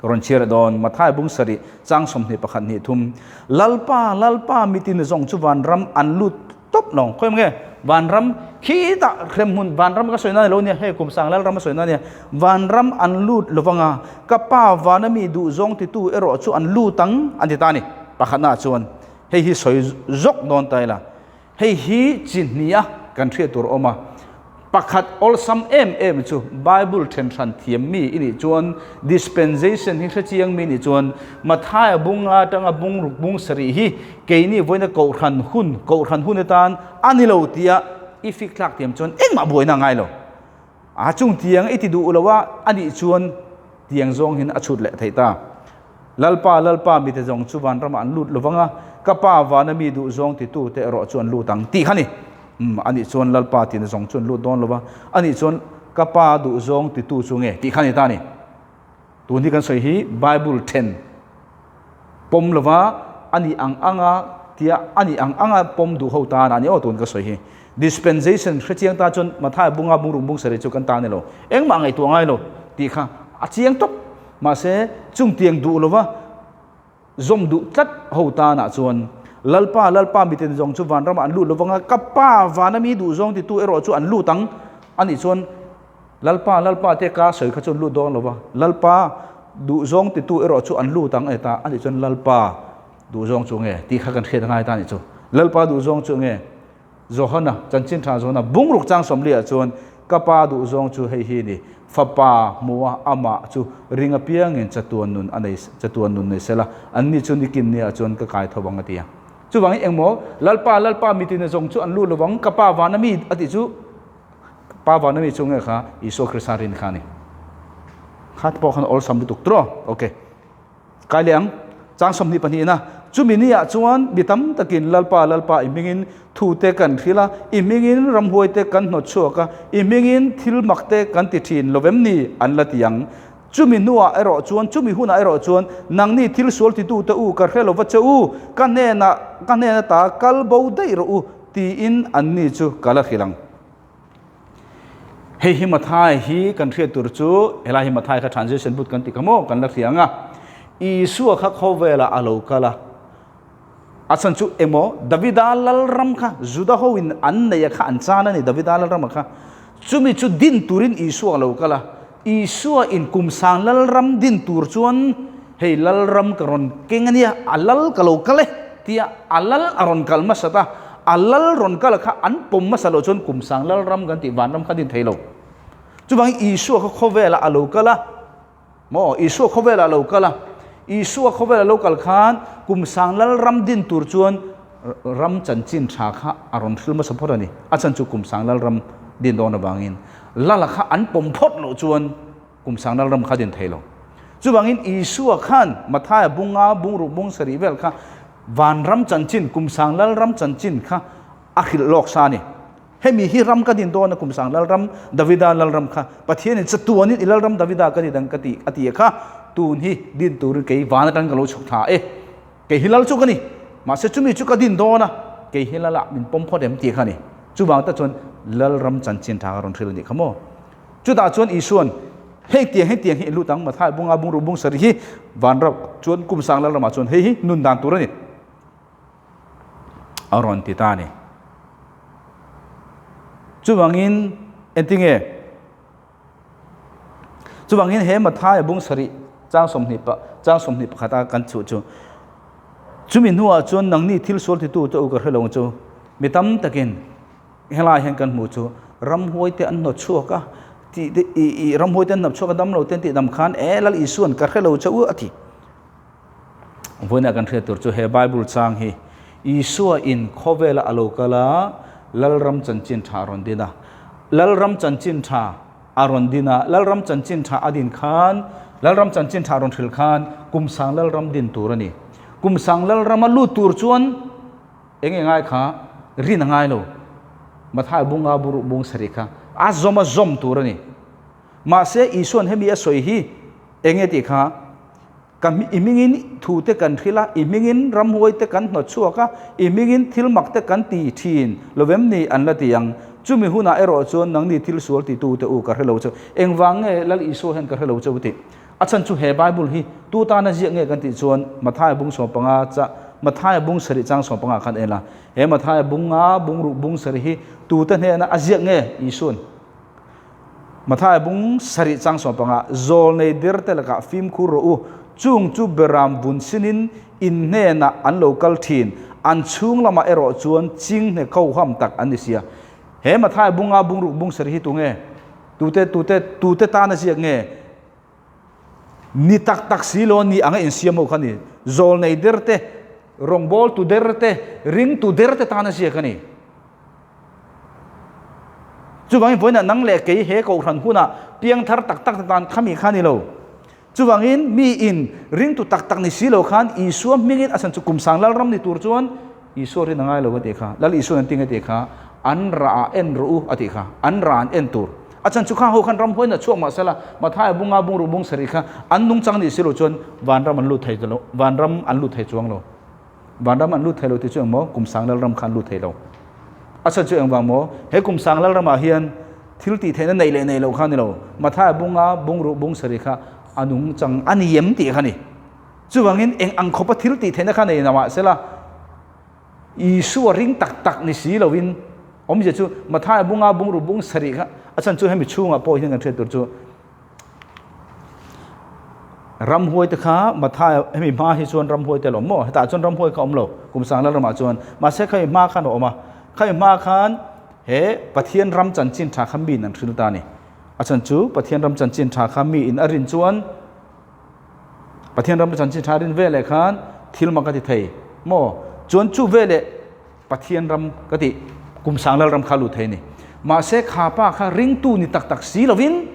S2: Rawn chhiar a dawn, Mathaia bung sarih chang 21 hnih thum, Lalpa, Lalpa, mitin zawng chu vanram an lut tawp lo. Khawi nge vanram khi tah hremhmun vanram ka sawi na ni lo nia, hei kum sang Lalram a sawi na nia, vanram an lut lo vanga ka pa vana mi duhzawng titu erawh chu an lut ang an ti ta a ni. Pakhatnaah chuan hei hi sawi zawk dawn ta ila. Hei hi chi hnih a kan hriat tur awm a, pakhat awlsam em em chu Bible then hran thiam mi i nih chuan dispensation hi hrechiang mi nih chuan Mathaia bunga atanga bung ruk bung sarih hi keini vawiina kohhran hun kohhran hun atan a ni lo tia i fik thlak thiam chuan engmah buaina a ngai lo. A chung tiang i ti duh lo a, a nih chuan tiang zawng hian a chhut leh thei ta. Lalpa, Lalpa, mite zawng chu vanramah an lut lovang a, ka Pa vana mi duh zawng titute erawh chu an lut ang tih kha ni. Umm, a nih chuan Lalpa tina zawng chu an lut dawn lo va, a nih chuan ka Pa duh zawng titu chu nge tih kha ni ta ni. Tun hi kan sawi hi Bible then pawm lova a nih ang anga tia a nih ang anga pawm duh ho tan a ni aw tun ka sawi hi. Dispensation hrechiang ta chuan Mathai bunga bungruk bung sarih chu kan ta ni lo. Engmah ngaihtuah ngai lo tih kha a chiang tawp. Mahse chung tiang duh lova zawm duh tlat ho tanah chuan Lalpa, Lalpa miten zawng chu vanramah an lut lovanga ka Pa vana mi duh zawng titu erawh chu an lut ang a nih chuan Lalpa, Lalpa te ka sawi kha chu an lut dawn lo va, Lalpa duhzawng titu erawh chu an lut ang e ta a nih chuan Lalpa duhzawng chu nge tih kha kan hriat a ngai ta a nih chu. Lalpa duhzawng chu nge? Johana, chanchin tha Johana bungruk chang sawmliah chuan ka pa duhzawng chu hei hi ni, fapa hmua amah chu ring apiangin chatuan nun a nei, chatuan nun nei sela, anni chu nikin nia chuan ka kai tho vang a ti a. Chuvangin engmaw Lalpa, Lalpa mitin zawng chu an lut lo vang, ka pa vana mi a tih chu Pa vana mi chu nge kha Isua Krista rin kha a ni. Kha te pawh khan awlsam lutuk tawh. Ok. Kai leh ang. Chang 22 ina chumi ni ah chuan mi tam takin Lalpa Lalpa i hmingin thu te kan hrilh a, i hmingin ramhuai te kan hnawt chhuak a, i hmingin thil mak te kan ti thin lo vem ni an la ti ang. Chumi hnuah erawh chuan, chumi hunah erawh chuan nangni thil sual titute u ka hre lova che u, ka hnenah ka hnen ata kal bo daih rawh u tiin anni chu ka la hrilh ang. Hei hi Mathai hi kan hriat tur chu, helai hi Mathai kha transition boot kan ti kha maw kan la hria ang a. Isua kha khawvelah a lo kal a, a chhan chu emaw Davida lalram kha Juda ho in an neih a kha an chan a ni Davida lalram a kha. Chumi chu din turin Isua a lo kal a, Isua in kum sang lalram din tur chuan hei lalram ka rawn keng a nia, a lal ka lo kal e tia a lal a rawn kal hmasat a, a lal rawn kal kha an pawm hmasa loh chuan kum sang lalram kan tih vanram kha din thei lo. Chuvangin Isua kha khawvelah a lo kal a, maw Isua khawvelah a lo kal a, Isua khawvelah a lo kal khan kum sang lalram din tur chuan ram chanchin tha kha a rawn hril hmasa phawt a ni. A chhan chu kum sang lalram din dawn avangin lala kha an pawm phawt loh chuan kum sang lalram kha din thei lo. Chuvangin Isua khan Mathaia bunga bungruk bung sarih vel kha vanram chanchin kum sang lalram chanchin kha a hrilh lawk sa a ni. Hemi hi ram ka din dawn a kum sang lalram Davida lalram kha Pathianin chatuanin i lalram Davida ka din ang ka ti a ti a kha tun hi din turin kei van atang ka lo chhuk thla e. Kei hi lal chu ka ni, mahse chumi chu ka din dawn a, kei hi lal ah min pawm phawt em tih kha a ni. Chuvang tak chuan Lalram chanchin tha ka rawn hrilh a nih kha maw. Chutah chuan Isua'n, Hei tiang hei tiang hi i lut ang, Mathai bunga bungruh bung sarih hi vanram chuan kum sang Lalramah chuan hei hi nun dan tur a ni, a rawn ti ta a ni. Chuvangin engtinge? Chuvangin he Mathaia bung sarih chang sawmhnih pa chang 21 a kan chhuh chu chumi hnuah chuan nangni thil sual titu te u ka hre lo chu mi tam takin helai hian kan hmuh chu ramhuai te an hnawt chhuak a tih te i i ramhuai te an hnawt chhuak a damlo te an tih dam khan e Lal Isuan ka hre lo che u a ti. Vawiinah kan hriat tur chu he Bible chang hi Isua in khawvela a lo kal a, Lalram chanchin tha a rawn din a. Lalram chanchin tha a rawn din a, Lalram chanchin tha a din khan, Lalram chanchin tha a rawn hril khan kum sang Lalram din tur a ni. Kum sang Lalram a lut tur chuan eng nge ngai kha rin a ngai lo. Mathai bunga bung sarih kha a zawm a zawm tur a ni. Mahse Isuan hemi a sawi hi enge tih kha ka i hmingin thu te kan hrilh a, i hmingin ramhuai te kan hnawt chhuak a, i hmingin thil mak te kan ti thin lovem ni an la ti ang. Chumi hunah erawh chuan nangni thil sual titu te u ka hre lo cheu. Engvang nge Lal Isua hian ka hre lo cheu tih? A chhan chu he Bible hi tu tana ziak nge kan tih chuan Mathaia bung 15 cha Mathaia bung sarih chang 15 khan en a. He Mathaia bung nga bung ruk bung sarih hi tute hnena a ziak nge Isuan? Mathaia bung sarih chang 15 Zawlnei der te lakah fimkhur rawh u, chung chu beram vun sinin in hnenah an lo kal thin, an chhung lamah erawh chuan ching hne ko ham tak an ni sia. He Mathaia bung nga bung ruk bung sarih hi tunge? Tute tute tute tana ziak nge? Ni tak tak si lo ni anga insiam ho kha ni. Zawlnei der te, rawngbawltu der te, ringtu der te tana ziak a ni. Chuvangin vawiinah nang leh kei he kohhran hunah piangthar tak tak te tan khami kha ni lo. Chuvangin mi in ringtu tak tak ni si lo khan Isua hmingin a chhan chu kum sang Lalram ni tur chuan Isua rin a ngai lo a tih kha. Lal Isuan an ti nge tih kha an rah ah en rawh u a tih kha. An rah an en tur. A chhan chu khang ho khan ramhuai na chhuak mahse la Mathaia bunga bungruk bung sarih kha an nungchang ni si lo chuan vanram an lut thei lo vanram an lut thei chuang lo. Vanram an lut thei lo tih chu engmaw kum sang Lalram kha an lut thei lo. A chhan chu engvang maw? He kum sang Lalramah hian thil tih theihna neih leh neih loh kha a ni lo. Mathaia bunga bungruk bung sarih kha a nungchang a ni em tih kha a ni. Chuvangin eng ang khawpa thil tih theihna kha nei na mahsela Isua ring tak tak ni si loin awmzia chu Mathaia bunga bungruk bung sarih kha a chhan chu hemi chhungah pawh hian kan hriat tur chu Ramhuai te kha Mathaia hemi hma hi chuan ramhuai te a lo awm maw? Hetah chuan ramhuai kha a awm lo kum sang lal ramah chuan. Mahse khami hma khan a awm a, khami hma khan he Pathian ram chanchin tha kha miin an hril ta a ni. A chhan chu Pathian ram chanchin tha kha miin a rin chuan Pathian ram chanchin tha rin veleh khan thil mak a ti thei maw? Chuan chu veleh Pathian ram ka tih kum sang lal ram kha lut thei a ni. Mahse kha pa kha ringtu ni tak tak si lovin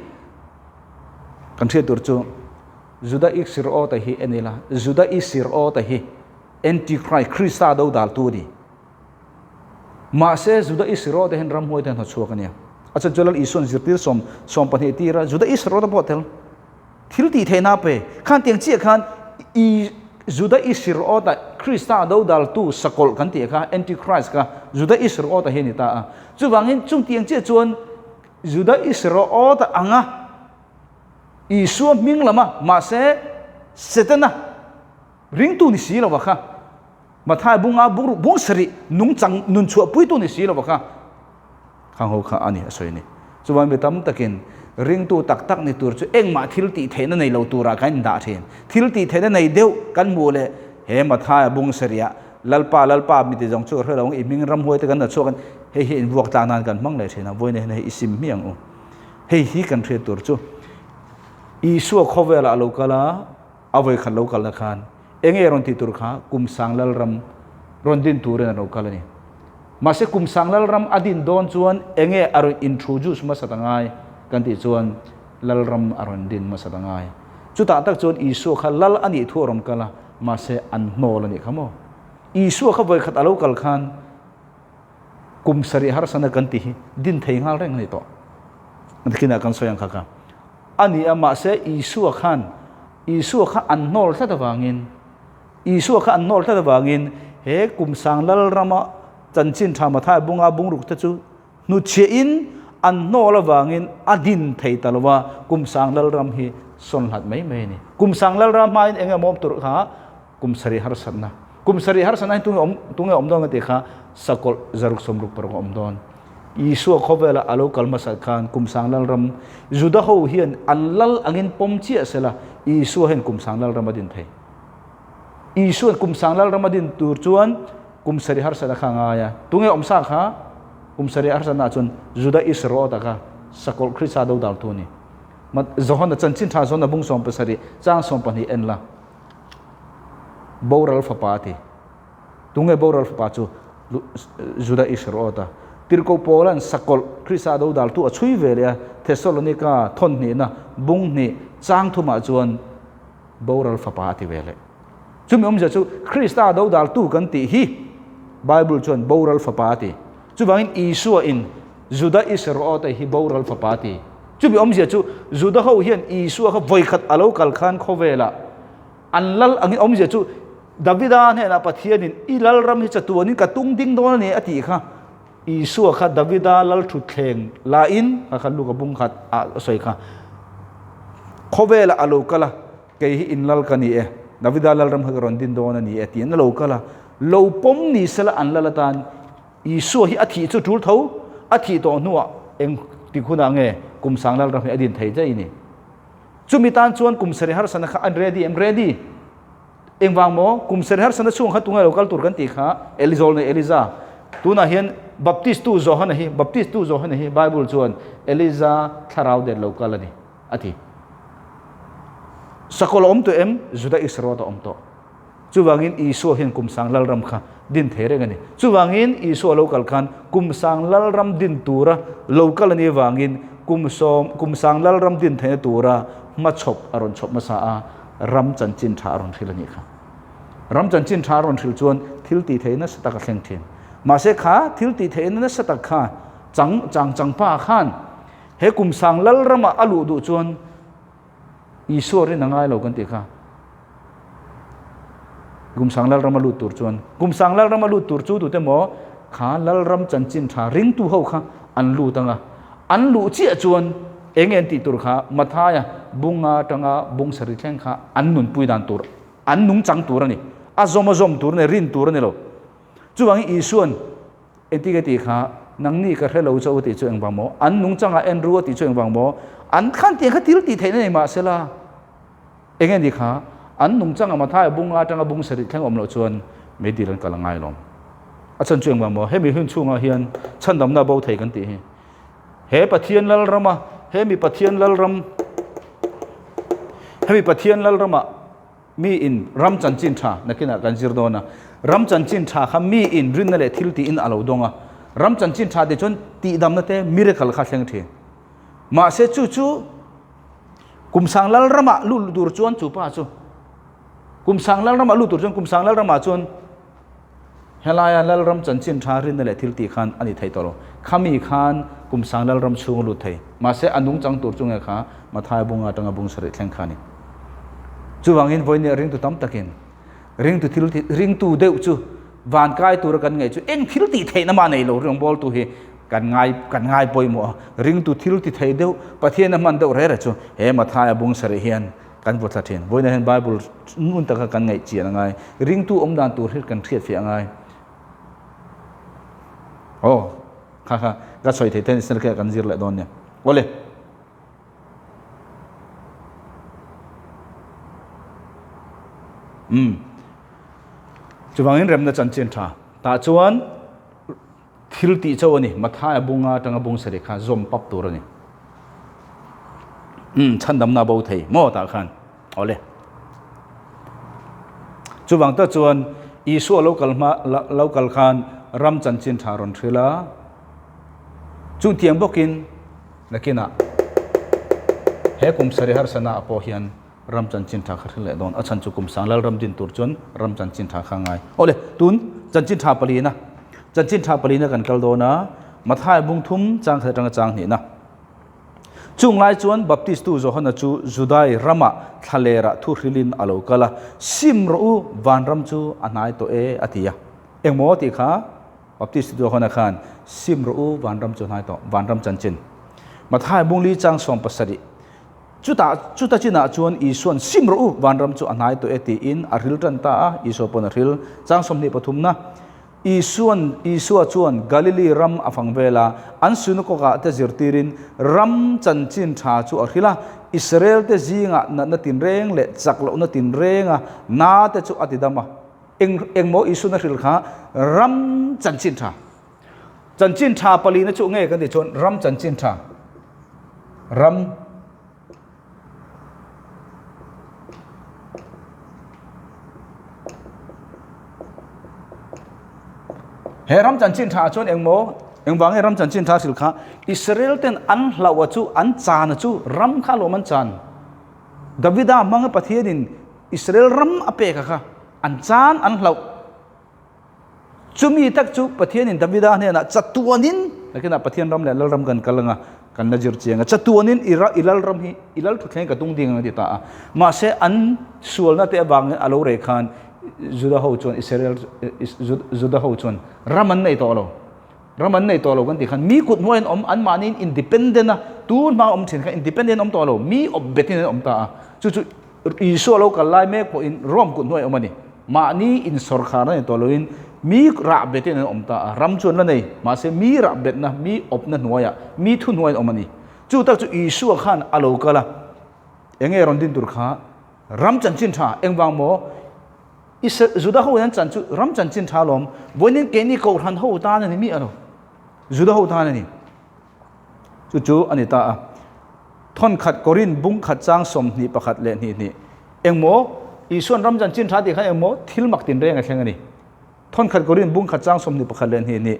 S2: kan hriat tur chu Juda Isriota hi en ila, Juda Isriota hi Antichrist, Krista do daltu a ni. Mahse Juda Isriota hian ramhuai te an hnawchhuak a nia. A chhan chu Lal Isuan zirtir sawm 20 tira Juda Isriota pawh a tel. Thil tih theihna a pe. Khan tiang chiah khan i Juda Isriota Krista do daltu sakawlh kan tih kha Antichrist kha Juda Isriota hi a ni ta a. Chuvangin chung tiang chiah chuan Juda Isriota anga Isua hming lama mahse Setana ringtu ni si lova kha Mathai bunga bungruk bung sarih nungchang nun chhuahpuitu ni si lova kha khang ho kha a ni a sawi a ni. Chuan mi tam takin ringtu tak tak ni tur chu engmah thil tih theihna nei lo turah kan indah thin. Thil tih theihna nei deuh kan hmuh leh he Mathaia bung sarihah Lalpa Lalpa mi ti zawng chu ka hre lo ang i hming ramhuai te kan la chhuak an hei hi invuak tlang nan kan hmang leh thin a vawiin hian hei i sim hmiang u. Hei hi kan hriat tur chu Isua khawvelah a lo kal a, a vawikhat lo kalna khan enge rawn tih tur kha kum sang Lalram rawn din turin a lo kal a ni. Mahse kum sang Lalram a din dawn chuan enge a rawn introduce hmasa ta ngai kan tih chuan Lalram a rawn din hmasa ta ngai. Chutah tak chuan Isua kha Lal a nih thu a rawn kal a, mahse an hnawl a nih kha maw? Isua kha vawikhat a lo kal khan kum sarih harsana kan tih hi din thei nghal reng a ni tawh. Nakinah kan sawi ang kha kha a ni a, mahse Isua khan Isua kha an hnawl tlat avangin Isua kha an hnawl tlat avangin he kum sang lal rama chanchin tha Mathai bunga bungruk te chu hnuchhiahin an hnawl avangin a din thei ta lo a, kum sang lal ram hi sawn hlat mai mai a ni. Kum sang lal ram hmain eng emaw awm tur kha kum sarih harsatna. Kum sarih harsatna hi tunge awm tunge awm dawn ka tih kha sakawlh zaruk sawmruk paruk a awm dawn. Isua khawvela a lo kal hmasat khan kum sang lal ram Juda ho hian an lal angin pawm chiah sela Isua hian kum sang lal ram a din thei. Isuan kum sang lal ram a din tur chuan kum sarih harsatna kha a ngai a. Tunge awm sa kha kum sarih harsatna ah chuan Juda Isriota kha sakawlh Krista do dal tu a ni. Johana chanchin tha zawn a bung 17 chang 12 en la. Boral fapa a ti. Tunge boral fapa chu Juda Isriota. Tirhkoh Paula'n sakawlh Krista do dal tu a chhui ve leh a, Thessalonika thawn hnihna bung hnih chang thumah chuan boral fapa a ti ve leh. Chumi awmzia chu Krista do dal tu kan tih hi Bible chuan boral fapa a ti. Chuvangin Isua in Juda Isriota hi boral fapa a ti. Chumi awmzia chu Juda ho hian Isua kha vawikhat a lo kal khan khawvelah an lal angin awmzia chu Davida hnenah Pathianin i lalram hi chatuanin ka tung ding dawn a ni a tih kha Isua kha Davida lal thutthleng lain kha kha Luka bung khat a sawi kha khawvelah a lo kal a kei hi in lal ka ni e Davida lalram kha ka rawn din dawn a ni e tiin a lo kal a lo pawm ni sela an lal atan Isua hi a thih chu tul tho, a thih tawh hnuah eng tik hunah nge kum sang lalram hi a din thei daih ni? Chumi tan chuan kum sarih harsana kha an ready em? Ready. Engvang maw? Kum sarih harsana chhungah kha tunge lo kal tur kan tih kha Elizawl nei Eliza. Tunah hian Baptist tu Johana hi, Baptist tu Johana hi Bible chuan Eliza thlarau det lo kal a ni a ti. Sakawlh a awm tawh em? Juda Isarot a awm tawh. Chuvangin Isua hian kum sang lalram kha din thei reng a ni. Chuvangin Isua lo kal khan kum sang lalram din tura lo kal a nih avangin kum sawm kum sang lalram din theihna tura hmachhawp a rawn chhawp hmasa a, ram chanchin tha a rawn hril a nih kha. Ram chanchin tha a rawn hril chuan thil tih theihna nasa tak a thleng thin. Mahse kha thil tih theihna nasa tak kha chang chang chang pa khan he kum sang lalrama a luh duh chuan Isua rin a ngai lo kan tih kha. Kum sang lalram a lut tur chuan kum sang lalram a lut tur chu tute maw kha lalram chanchin tha ringtu ho kha an lut anga an luh chiah chuan eng en tih tur kha Mathaia bunga tanga bung sari thleng kha an nunpui dan tur an nungchang tur ani a zawm a zawm tur ani rin tur ani lo chuvangin Isuan Engti ka tih kha, nangni ka hre lo cho a tih chu engvang maw? An nungchangah en ru a tih chu engvang maw? An khan tih kha thil tih theihna nei mah sela, eng nge ni kha? An nungchangah Mathaia bunga atanga bung sarih thleng awm loh chuan meidil an kal a ngai lawm. A chhan chu engvang maw? Hemi hun chhungah hian chhandamna bo thei kan tih hi. He Pathian Lalrama, hemi Pathian Lalram, hemi Pathian Lalramah, Mi in ram chanchin tha nakinah kan zir dawn a, ram chanchin tha kha mi in rinna leh thil tiin a lo dawng a, ram chanchin tha tih chuan tihdamna te miracle kha thleng thin. Mahse chu chu kum sang lal ramah lut tur chuan chu pa chu kum sang lal ramah lut tur chuan kum sang lal ramah chuan Helaia Lalram chanchin tha rinna leh thil tih khan a ni thei tawh lo. Khami khan kum sang Lalram chhung a lut thei. Mahse a nungchang tur chu nge kha Mathaia bunga atanga bung sarih thleng kha a ni. Chuvangin vawinia ringtu tam takin ringtu thil ringtu deuh chu van kai tura kan ngaih chu eng thil tih theihna mah nei lo rawngbawltu hi kan ngai kan ngai pawimawh a. Ringtu thil ti thei deuh Pathian a hman deuh rere chu he Mathaia bung sarih hian Kan vaw thla thin. Vawiinah hian Bible ngun taka kan ngaih chian a ngai. Ringtu awm dan tur hi kan hriat fiah a ngai. Aw, kha kha ka sawi thei ten sir kha kan zir leh dawn nia. Awle. Um. Chuvangin remna chanchin tha. Tah chuan Thil tih chauh a ni, Mathaia bunga atanga bung sarih kha zawm pap tur a ni. Umm, chhandamna bo thei maw tah khan? Awle. Chuvang tak chuan Isua lo kal hma lo kal khan ram chanchin tha rawn hril a, chutiang bawkin nakinah he kum sarih harsana ah pawh hian Ram chanchin tha kha hril leh dawn. A chhan chu kum sang lal ram din tur chuan ram chanchin tha kha ngai. Awle, tun chanchin tha palina. Chanchin tha palina kan kal dawn a, Mathai bung thum chang khat atanga chang hnihna. Chung lai chuan Baptist tu Johana chu Judai ramah thlalerah thu hrilin a lo kal a, Sim rawh u, vanram chu a hnai tawh e, a ti a. Engmaw tih kha Baptist tu Johana khan, Sim rawh u, vanram chu a hnai tawh, vanram chanchin. Mathai bung li chang 17. Chutah, chuta chinah chuan Isua'n sim rawh u, vanram chu a hnai tawh e tiin a hril tan ta a, Isua pawn a hril. Chang 23 na, Isua'n, Isua chuan Galili ram a fang vel a, an synagog-ah te zirtirin ram chanchin tha chu a hril a, Israel te zingah natna tinreng leh chak lohna tinrenga na te chu a ti dam a. Eng, engmaw Isua'n a hril kha ram chanchin tha. Chanchin tha palina chu nge kan tih chuan ram chanchin tha. Ram He ram chanchin tha chuan engmaw engvang nge ram chanchin tha hril kha Israel ten an hlauh a chu an chan a chu ram kha alawm an chan. Davida hmanga Pathianin Israel ram a pek a kha an chan an hlauh. Chumi tak chu Pathianin Davida hnenah chatuanin, nakinah Pathian ram leh Lalram kan kal anga, Kan la zir chiang a, chatuanin i i lal ram hi i lal thuthleng ka tung ding ang a ti ta a. Mahse an sualna te avangin a lo rei khan Juda ho chuan Israel Juda ho chuan ram an nei tawh lo. Ram an nei tawh lo kan tih khan mi kut hnuaiin awm an mahniin independent a, tun hma awm thin kha independent awm tawh lo, mi awp betin an awm ta a. Chu chu Isua lo kal lai mek pawhin Rome kut hnuai awm a ni. Mahni insawrkharna ni tawh loin mi rah betin an awm ta a, ram chu an la nei, mahse mi rah betna, mi awpna hnuaiah, mi thu hnuaiin awm a ni. Chu tak chu Isua khan a lo kal a, enge rawn din tur kha? Ram chanchin tha, engvang maw? Juda ho in an chan chu ram chanchin tha alawm, vawiin keini Kohhran ho tan a ni miah lo, Juda ho tan a ni. Chu chu a ni ta a. Thawnkhat Korin bung khat chang 21 leh hnih hnih. Engmaw? Isuan ram chanchin tha tih khan engmaw? Thil mak tinreng a thleng a ni. Thawnkhat Korin bung khat chang 21 leh hnih hnih.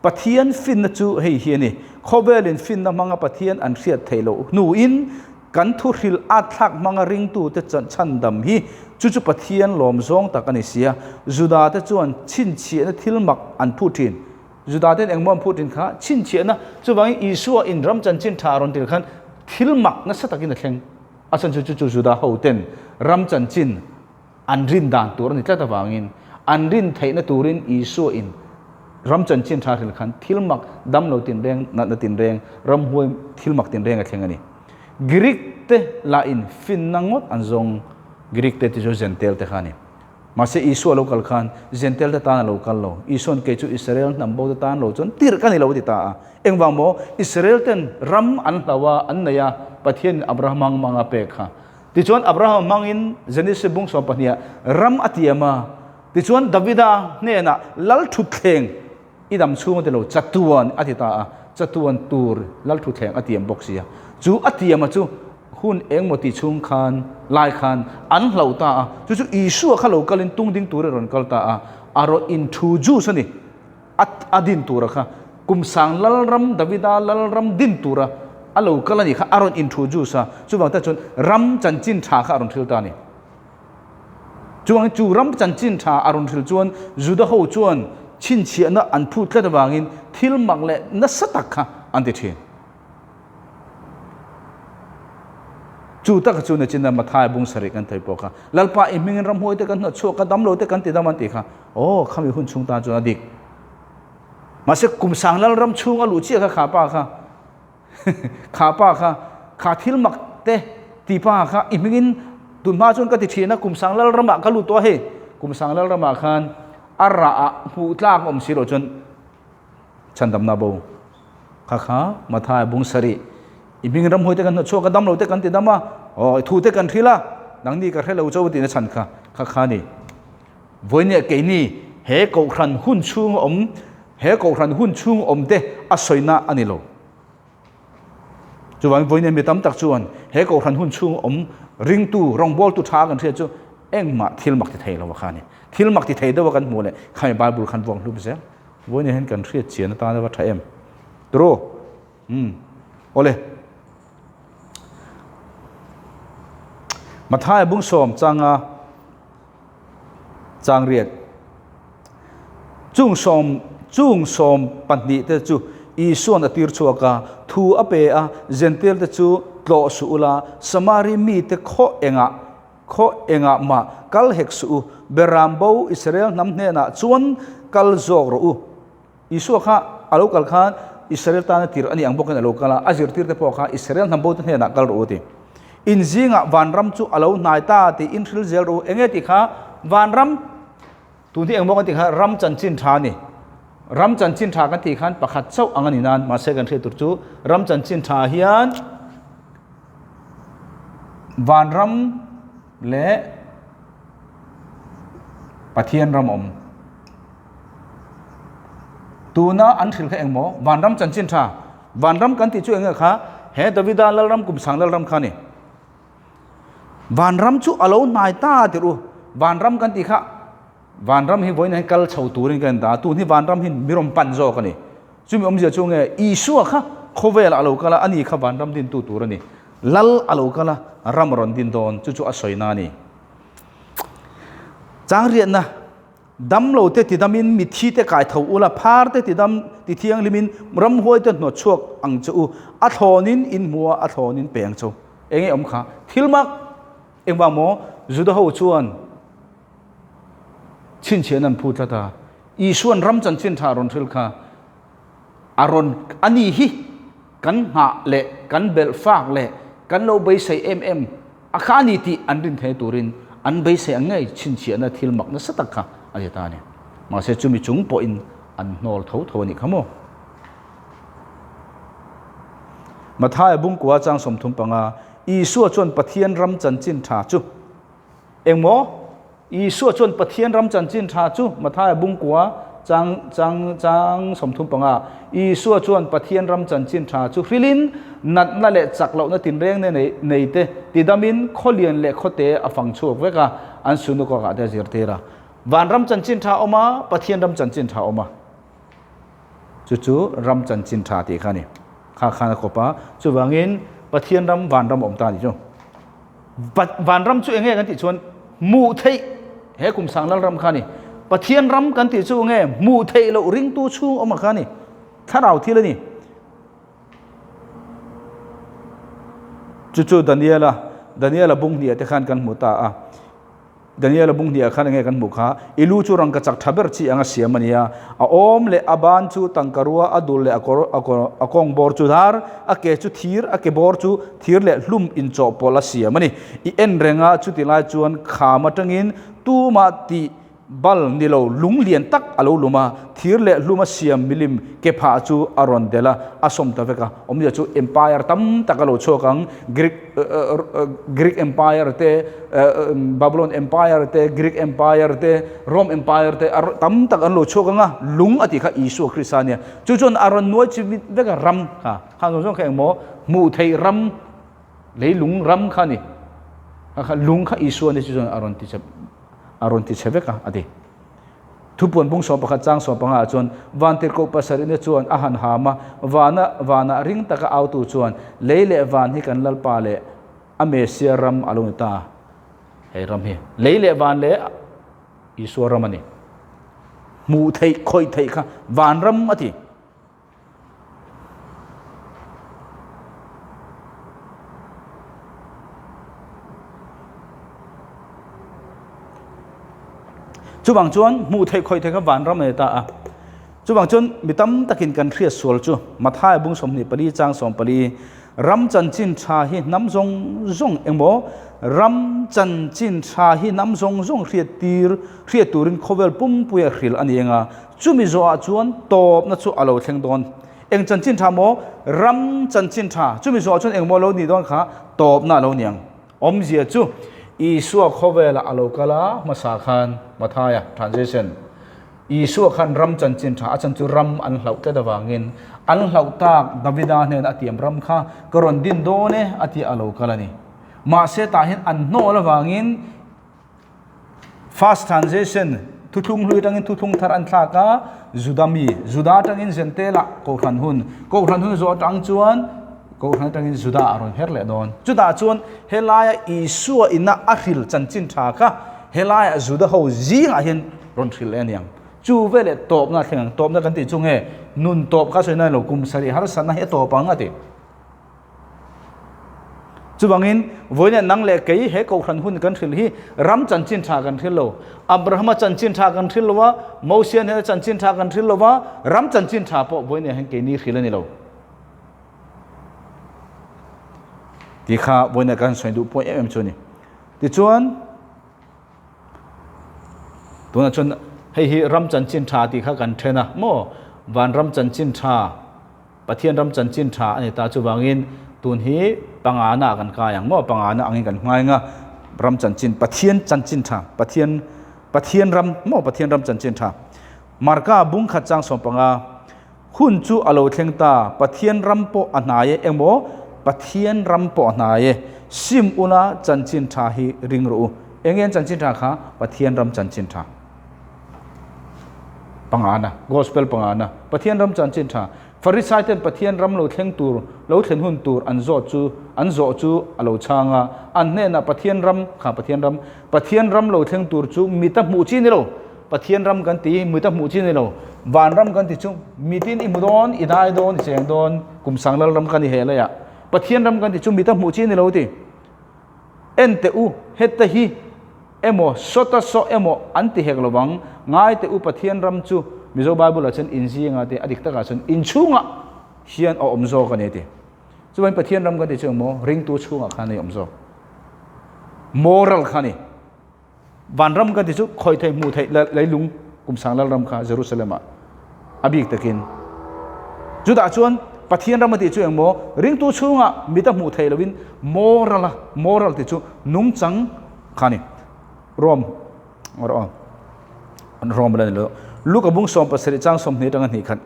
S2: Pathian finna chu hei hi a ni. Khawvelin finna hmanga Pathian an hriat theih loh hnuin kan thuhril at thlak hmanga ringtute chhandam hi chu chu Pathian lawm zawng tak a ni sia. Judate chuan chhinchhiahna thil mak an phut thin. Juda ten engmaw an phut thin kha chhinchhiahna, chuvangin Isua in ram chanchin tha a rawn tir khan thil mak nasa takin a thleng. A chhan chu chu chu Juda ho ten ram chanchin an rin dan tur a ni tlat avangin an rin theihna turin Isua in ram chanchin tha hril khan thil mak dam lo tinreng, natna tinreng, ramhuai thil mak tinreng a thleng a ni. Greek te lah in finna ngawt an zawng, Greek te ti chu Gentile te kha a ni. Mahse Isua lo kal khan Jentail te tan a lo kal lo. Isua'n kei chu Israel hnam bo te tan lo chuan tirh ka ni lo a ti ta a. Engvang maw? Israel ten ram an hlau a, an nei a, Pathianin Abraham hmang a pek kha. Tichuan Abraham hmangin Genesis bung 12 ah ram a tiam a. Tichuan Davida hnenah lal thutthleng i dam chhung a ti lo, chatuan a ti ta a, chatuan tur lal thutthleng a tiam bawk si a. Chu a tiam a chu hun engmaw ti chhung khan lai khan an hloh ta a, chu chu Isua kha lo kalin tung ding tur a rawn kal ta a, a rawn introduce a ni, a a din tura kha kum sang lalram Davida lalram din tura a lo kal a nih kha a rawn introduce a, chuvang tak chuan ram chanchin tha kha a rawn hril ta a ni. Chuang chu ram chanchin tha a rawn hril chuan Juda ho chuan chhinchhiahna an phut tlat avangin thil mak leh nasa tak kha an ti thin. Chu taka chu nachin a Mathai bung sarih kan thei pawh kha Lalpa i hmingin ramhuai te kan hnawt chhuak ka damlo te kan ti dam an tih kha aw khami hun chhung tan chuan a dik. Mahse kum sang lal ram chhung a luh chiah kha kha pa kha kha pa kha kha thil mak te ti pa kha i hmingin tun hma chuan ka ti thin a kum sang lal ramah ka lut tawh a hei kum sang lal ramah khan a rah ah hmuh tlak awm si loh chuan chhandamna bo. Kha kha Mathai bung sarih i hming ramhuai te kan hnawt chhuak a dam lo te kan ti dam a aw i thu te kan hril a nangni ka hre lo cho tihna chhan kha kha kha ni vawinia keini he kohhran hun chhung awm he kohhran hun chhung awm te a sawina a ni lo chuvangin vawinia mi tam tak chuan he kohhran hun chhung awm ringtu rawngbawltu tha kan hriat chu engmah thil mak ti thei lo kha ni thil mak ti thei deuh a kan hmuh leh khami bible khan vuak hlup zel Vawiin hian kan hriat chian atan a va tha em? Turu? Umm. Awle. Mathaia bung sawm changa chang riat. Chung sawm chung sawm pahnih te chu Isuan a tir chhuak a, thu a pe a, Gentile te chu tlawh suh ula, Samari mite khaw engah Khaw engah mah kal hek suh u, Beram bo Israel hnam hnenah chuan kal zawk rawh u. Isua kha a lo kal khan Israel tana tir a nih ang bawkin a lo kal a, a zirtirte pawh kha Israel hnam bote hnenah kal rawh u a ti. In zingah vanram chu a lo hnai ta tiin hril zel rawh u. Enge tih kha vanram tun hi engmaw kan tih kha ram chanchin tha a ni. Ram chanchin tha kan tih khan pakhat chauh ang a ni nan, mahse kan hriat tur chu ram chanchin tha hian Vanram leh Pathian ram awm. Tuna an hrilh kha engmaw? Vanram chanchin tha. Vanram kan tih chu eng nge kha? He Davida Lalram kum sang Lalram kha a ni. Vanram chu a lo hnai ta tirh u. Vanram kan tih kha Vanram hi vawiin hian kal chho turin ka en ta a, tun hi vanram hi mi rawn pan zawk a ni. Chumi awmzia chu nge Isua kha khawvelah a lo kal a, ani kha vanram dintu tur a ni. Lal a lo kal a, ram a rawn din dawn, chu chu a sawina a ni. Chang riatna. Damlo te tidamin mitthi te kai tho ula, phar te tidam tithianghlimin ramhuai te hnawt chhuak ang che u, a thlawnin in hmu a, a thlawnin pe ang che u. Enge awm kha? Thil mak! Engvang maw? Juda ho chuan chhinchhiahna an phu tlat a, Isua'n ram chanchin tha a rawn hrilh kha a rawn a ni hi kan nghah leh kan belh fak leh kan lo beisei em em a kha a ni tih an rin thei turin an beisei ang ngei chhinchhiahna thil mak nasa tak kha a ni ta a ni. Mahse chumi chung pawhin an hnawl tho tho a nih kha maw? Mathaia bungkua chang 35 Isua chuan Pathian ram chanchin tha chu Engmaw? Isua chuan Pathian ram chanchin tha chu Mathaia bungkua chang chang chang 35 Isua chuan Pathian ram chanchin tha chu hrilin natna leh chak lohna tinreng ne nei nei te tidamin khawlian leh khawte a fang chhuak vek a, an sunukawk ah te a zirtir a. Vanram chanchin tha awm a, Pathian ram chanchin tha awm a. Chu chu ram chanchin tha tih kha a ni. Kha khan a kawp a, chuvangin Pathian ram vanram a awm ta a nih chu. Vanram chu enge kan tih chuan hmuh theih he kum sang lal ram kha a ni. Pathian ram kan tih chu enge hmuh theih loh ringtu chhung awm kha a ni. Thlarau thil a ni. Chu chu Daniela, Daniela bung hniah te khan kan hmu ta a. Daniela bung hniah khan enge kan hmuh kha, I lu chu rangka chak tha ber chi anga siam a nia, a awm leh a ban chu tangka rua, a dul leh a kawr a kawr a kawng bawr chu dar, a ke chu thir, a ke bawr chu thir leh hlum inchawhpawlh a siam a ni. I en reng a, chuti lai chuan kham atangin tumah tih Bal ni lo, lung lian tak a lo lum a, thir leh hlum a siam milim ke phah chu a rawn delh a, a sawm ta vek a. Awmzia chu empire tam tak a lo chhuak ang, Greek Greek Empire te, Babylon Empire te, Greek Empire te, Rome Empire te a tam tak an lo chhuak ang a, lung a tih kha Isua Krista a nia. Chu chuan a rawn nuai chimit vek a ram kha, khang zawng zawng kha engmaw hmuh theih ram, leilung ram kha a ni. Kha kha lung kha Isua a ni chu chuan a rawn ti chep. a rawn ti chhe vek a, a ti. Thupuan bung 11 chang 15 ah chuan Vantirhkoh pasarihna chuan a han ham a, vana vanah ring taka autu chuan lei leh van hi kan Lalpa leh a Mesia ram a lo ni ta. Hei ram hi lei leh van leh Isua ram a ni. Hmuh theih, khawih theih kha van ram a ti. Chuvang chuan hmuh theih khawih theih kha vanram a ni ta a. Chuvang chuan mi tam takin kan hriat sual chu Mathaia bung 24 chang 14 ram chanchin tha hi hnam zawng zawng engmaw ram chanchin tha hi hnam zawng zawng hriat tir hriat turin khawvel pumpuia hril a ni eng a. Chumi zawhah chuan tawpna chu a lo thleng dawn. Eng chanchin tha maw? Ram chanchin tha. Chumi zawhah chuan engmaw lo nih dawn kha tawpna a lo ni ang. Awmzia chu Isua khawvelah a lo kal a, hmasa khan Mathaia, translation, Isua khan ram chanchin tha, a chan chu ram an hlauh tlat avangin an hlauh tak Davida hnena a tiam ram kha ka rawn din dawn e a tih a lo kal a ni. Mahse tah hian an hnawl avangin First translation, Thuthlung hlui atangin thuthlung thar an thlak a, Juda mi, Juda atangin Zentela Kohhran hun, Kohhran hun zawh atang chuan Kohhran atangin Juda a rawn her leh dawn. Chutah chuan helaia Isua ina a hril chanchin tha kha helaia Juda ho zingah hian rawn hril leh a ni ang. Chu veleh tawpna a thleng ang. Tawpna kan tih chu nge nun tawp kha sawi nan lo kum sarih harsatna hi a tawp ang a ti. Chuvangin, vawiin nang leh kei he Kohhran hun kan hrilh hi ram chanchin tha kan hrilh lo. Abrahama chanchin tha kan hrilh lo a, Mosia hnena chanchin tha kan hrilh lo a, ram chanchin tha pawh vawiin hian keini hrilh a ni lo. Tih kha vawiin kan sawi duh pawh em em chu a ni. Tichuan, tunah chuan hei hi ram chanchin tha tih kha kan then a maw? Vanram chanchin tha. Pathian ram chanchin tha a ni ta chuvangin tun hi pangana ah kan kai ang maw pangana angin kan hmai anga ram chanchin Pathian chanchin tha Pathian Pathian ram maw Pathian ram chanchin tha Marka bung khat chang 15 hun chu a lo thleng ta Pathian ram pawh a hnai e engmaw Pathian ram pawh a hnai e sim ula chanchin tha hi ring rawh u eng nge an chanchin tha kha Pathian ram chanchin tha Pangana, Gospel pangana, Pathian ram chanchin tha, Farisai ten Pathian ram lo thleng tur, lo thlen hun tur an zawt chu, an zawh chu a lo chhang a, an hnenah Pathian ram, kha Pathian ram, Pathian ram lo thleng tur chu mita hmuh chi ni lo. Pathian ram kan ti mita hmuh chi ni lo. Van ram kan ti chu mitin i hmu dawn, i dai dawn, i cheng dawn, kum sang lal ram kha ni he laiah. Pathian ram kan ti chu mita hmuh chi ni lo ti. En teh u, heta hi emaw, sawta saw emaw an ti hek lovang. Ngai teh u, Pathian ram chu Mizo Bible-ah chuan inzinga te, a dik takah chuan inchhungah hian a awm zawk a ni a ti. Chuan Pathian ram kan ti chu emaw, ringtu chhungah khan a awm zawk. Moral kha a ni. Vanram kan ti chu khawi thei hmuh theih leilung kum sang lal ram kha Jerusalem ah a bik takin. Chutah chuan Pathian ram a tih chu engmaw ringtu chhungah mit a hmuh theih loin moral a moral tih chu nungchang kha ni. Rom rawh Rom la ni lo. Luka bung 17 chang 20 atanga hnih khat.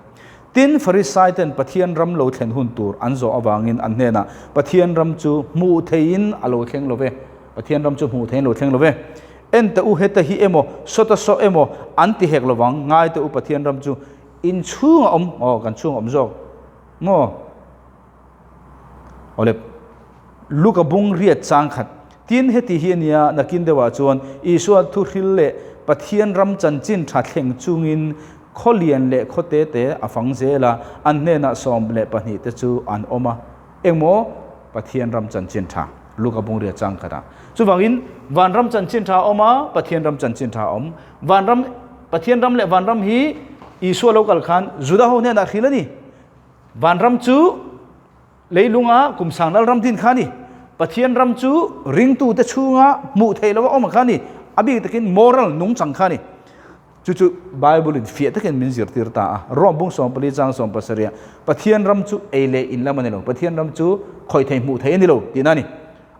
S2: Tin, Farisai ten Pathian ram lo thlen hun tur an zawh avangin an hnenah, Pathian ram chu hmuh theihin a lo thleng lo ve, Pathian ram chu hmuh theihin a lo thleng lo ve. En teh u, heta hi emaw, sawta saw emaw an ti hek lovang, ngai teh u, Pathian ram chu in chhung a awm, aw, kan chhung a awm zawk maw? Awle, Luka bung riat chang khat. Tin, heti hi a nia, nakin deuhah chuan Isua thuhril leh Pathian ram chanchin tha thleng chungin khaw lian leh khaw te te a fang zel a, an hnenah 12 te chu an awm a. Engmaw? Pathian ram chanchin tha. Luka bung riat chang khatah. Chuvangin, van ram chanchin tha a awm a, Pathian ram chanchin tha a awm. Van ram, Pathian ram leh van ram hi Isua lo kal khan Juda ho hnenah hril a ni. Vanram chu leilunga kum sangnal ram din kha a ni. Pathian ram chu ringtute chhunga hmuh theih lova awm kha a ni. A bik takin moral nungchang kha a ni. Chu chu Bible in fiah takin min zirtir ta a. Rome bung 14 chang 17 ah Pathian ram chu ei leh in lam a ni lo. Pathian ram chu khawih thei hmuh theih a ni lo tihna a ni.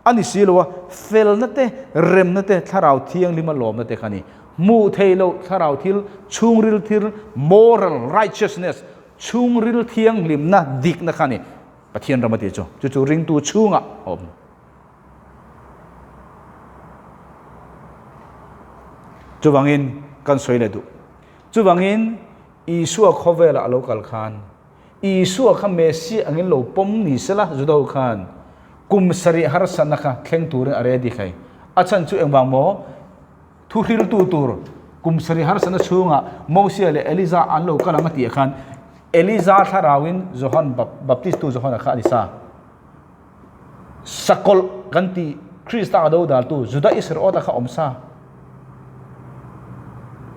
S2: A ni si lo a, felna te, remna te, thlarau thianglima lawmna te kha a ni. Hmuh theih loh thlarau thil, chhungril thil, moral righteousness, Chhungril thianghlimna dikna kha a ni Pathian ram a tih chu. Chu chu ringtu chhungah a awm. Chuvangin kan sawi leh duh. Chuvangin Isua khawvelah a lo kal khan Isua kha Messiah angin lo pawm ni sela Juda ho khan kum sarih harsatna kha thleng turin a ready khai. A chhan chu engvang maw? Thuhriltu tur kum sarih harsatna chhungah Mosia leh Eliza an lo kal ang a tih khan Eliza thlarauin Johan Baptistu Johana kha a ni sa. Sakawlh kan tih Krista a dodaltu Juda Isariota kha a awm sa.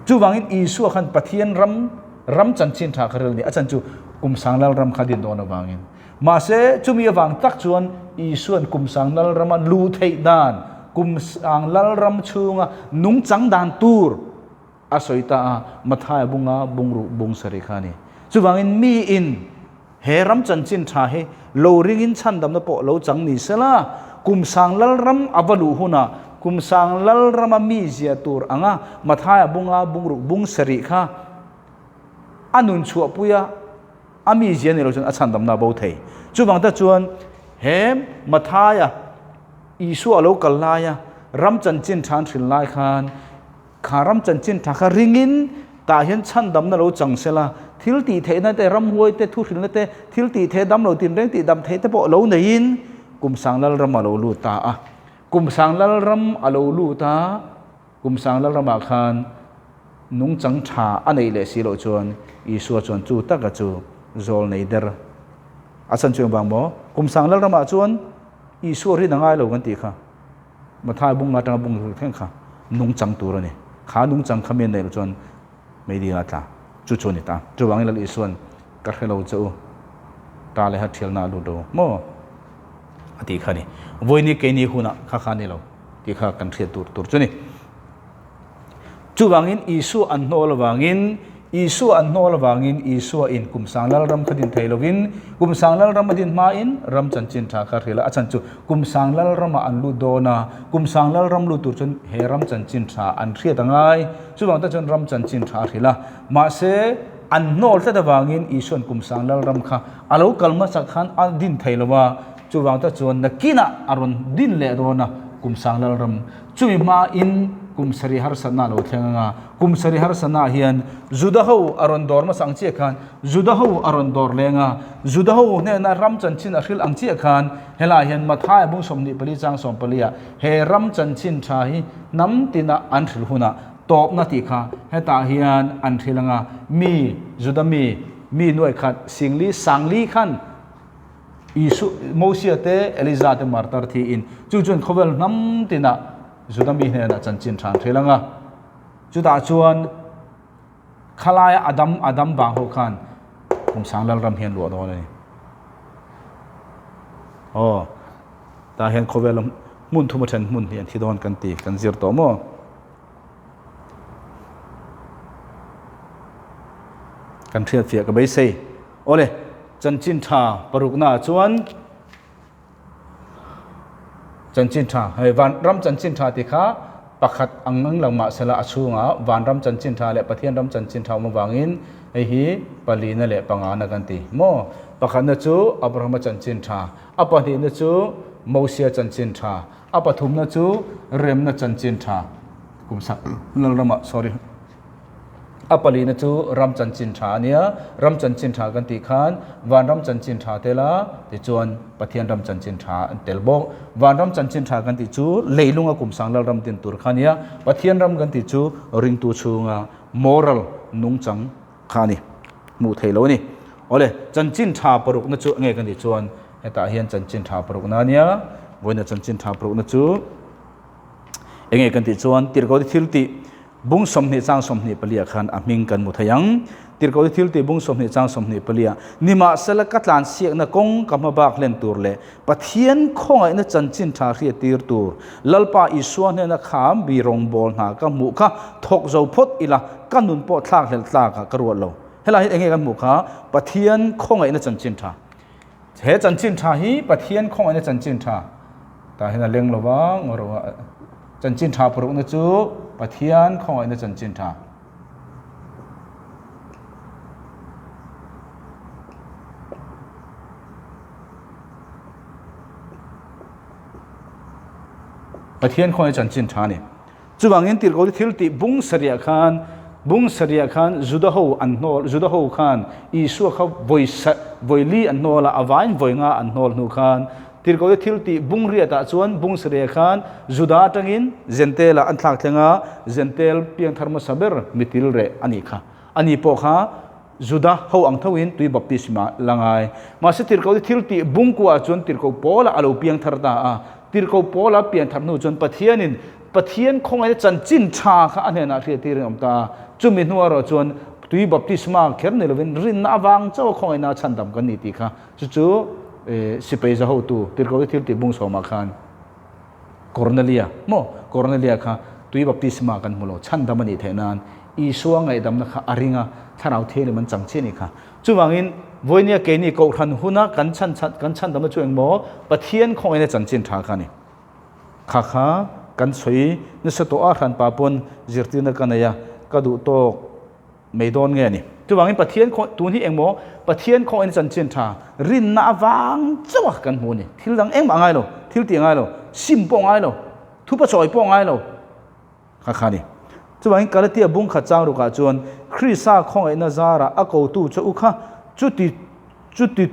S2: Chuvangin Isua khan Pathian ram ram chanchin tha kha ril ni a chan chu kum sanglal ram kha din dawn avangin. Mahse, chumi avang tak chuan Isua'n kum sang lalrama luh theih dan, kum sang lalram chhunga nungchang dan tur a sawi ta a, Mathaia bunga bungruh bung sarih kha a ni. Chuvangin miin he ram chanchin tha hi lo ringin chhandamna pawh lo chang ni sela, kum sang lalram a va luh hunah kum sang lalrama mi zia tur anga Mathaia bunga bungruh bung sarih kha a nun chhuahpui a, A mizia ni lo chuan a chhandamna a bo thei. Chuvang te chuan he Mathaia Isua a lo kal laia ram chanchin tha an hrilh lai khan kha ram chanchin tha kha ringin tah hian chhandamna lo chang sela, thil tih theihna te, ramhuai te, thuhrilhna te, thil tih theih dam lo tinreng tih dam theih te pawh lo neiin kum sang lalram a lo lut ta a. Kum sang lalram a lo lut a. Kum sang lalramah khan nungchang tha a neih leh si loh chuan Isua chuan chu taka chu zawl nei der a chhan chu engvang maw? Kum sang lalramah chuan Isua rin a ngai lo kan tih kha Mathai bung atanga bung thleng kha nungchang tur a ni. Kha nungchang kha mi a neih loh chuan meidil a tla chu chu a ni ta. Chuvangin Lal Isua'n ka hre lo che u, ta leh ha thialna a lut lo maw? a tih kha a ni. Vawiini keini hunah kha kha a ni lo. Tih kha kan hriat tur tur chu ni. Chuvangin Isua an hnawl avangin, Isua an hnawl avangin Isua in kum sang lal ram kha din thei lovin, kum sang lal ram a din hmain ram chanchin tha kha hrilh a, a chhan chu kum sang lal ramah an lut dawn a, kum sang lal ram lut tur chuan he ram chanchin tha an hriat a ngai. Chuvang tak chuan ram chanchin tha a hrilh a. Mahse, an hnawl tlat avangin Isua'n kum sang lal ram kha a lo kal hmasak khan a din thei lo a, Chuvang te chuan nakinah a rawn din leh dawn a, kum sang lalram. Chumi hmain kum sarih harsatna a lo thleng ang a, kum sarih harsatnaah hian Juda ho a rawn dawr hmasa ang chiah khan Juda ho a rawn dawr leng a, Juda ho hnena ram chanchin a hrilh ang chiah khan helaiah hian Mathaia bung 24 chang 14 ah he ram chanchin tha hi hnam tina an hrilh hunah. Tawpna tih kha hetah hian an hrilh ang a, mi, Juda mi, mi nuai khat singli sangli khan Isu, Mosia te, Eliza te martar thiin chu chuan khawvel hnam tinah Juda mi hnenah chanchin tha an hrilh ang a. Chutah chuan khalaia Adam, Adam vang ho khan kum sang Lalram hian luah dawn a ni. Aw, tah hian khawvela hmun thuma then hmun hi an thi dawn kan ti, kan zir tawh maw? Kan hriat fiah ka beisei. Awle, chanchin tha parukna ah chuan chanchin tha, hei vanram chanchin tha tih kha pakhat ang ang lang mahsela a chhungah vanram chanchin tha leh Pathian ram chanchin tha awm avangin hei hi palina leh pangana kan ti maw? Pakhatna chu Abrahama chanchin tha, a pahnihna chu Mosia chanchin tha, A pathumna chu remna chanchin tha kum sak Lalrama sorry a palina chu ram chanchin tha a nia, ram chanchin tha kan tih khan vanram chanchin tha tel a tichuan Pathian ram chanchin tha an tel bawk. Vanram chanchin tha kan tih chu leilunga kum sang Lalram din tur kha a nia, Pathian ram kan tih chu ringtu chhunga moral nungchang kha a ni, hmuh theih loh a ni. Awle, chanchin tha parukna chu enge kan tih chuan hetah hian chanchin tha parukna a nia, vawiina chanchin tha parukna chu enge kan tih chuan Tirhkohte thil tih bung 20 chang 24 ah khan a hming kan hmu thei ang. Tirhkohte thil tih bung 20 chang 24 ah nimahsela ka tlansiakna kawng ka hma bak hlen tur leh Pathian khawngaihna chanchin tha hriat tir tur Lalpa Isua hnena kham bi rawngbâwl hna ka hmuh kha thawk zo phawt ila ka nun pawh thlak hlelh tlakah ka ruat lo. Helai hi enge kan hmuh kha? Pathian khawngaihna chanchin tha. He chanchin tha hi Pathian khawngaihna chanchin tha tah hian a leng lo va, chanchin tha parukna chu Pathian khawngaihna chanchin tha. Pathian khawngaih chanchin tha a ni. Chuvangin tirhkoh te thil tih bung sarih khan bung sarih khan Juda ho an hnawl Juda ho khan Isua kha vawi vawi li an hnawl a, a vaiin vawi nga an hnawl hnu khan tirhkoh te thil tih bung riatah chuan bung sarih khan Juda atangin Zentel ah an thlak thleng a, Zentel piangthar hmasa ber mitil reh a nih kha. Ani pawh kha Juda ho ang tho in tui baptisma la ngai. Mahse tirhkoh te thil tih bungkua ah chuan tirhkoh Paula a lo piang thar ta a. Tirhkoh Paula pian thar hnu chuan Pathianin Pathian khawngaihna chanchin tha kha a hnenah hriattir in a awm ta a. Chumi hnu erawh chuan tui baptisma kher ni lovin rinna avang chauh a khawngaihna a chhandam kan ni tih kha chu chu sipai za hotu tirhkoh te thil tih bung sawmah khan Kornelia maw? Kornelia kha tui baptisma kan hmu lo, chhandam a nih theih nan Isua ngaihdamna kha a ring a, thlarau thianghlim an chang chiah a nih kha. Chuvangin, vawinia keini kohhran huna kan chhan kan chhandamna chu engmaw? Pathian khawngaihna chanchin tha kha a ni. Kha kha kan sawi nasa tawh a, hranpa pawn zirtirna ka nei a, ka duh tawk. Mai dawn nge a ni. Chuvangin Pathian khaw tun hi engmaw Pathian khaw en chanchin tha rinna avang chauh a kan hmu a ni. Thil dang engmah a ngai lo, thil tih a ngai lo, sim pawh a ngai lo, thupa chawi pawh a ngai lo kha kha a ni. Chuvangin Galatia bung khat chang rukah chuan Krista khawngaihna zarah a kotu che u kha chuti chuti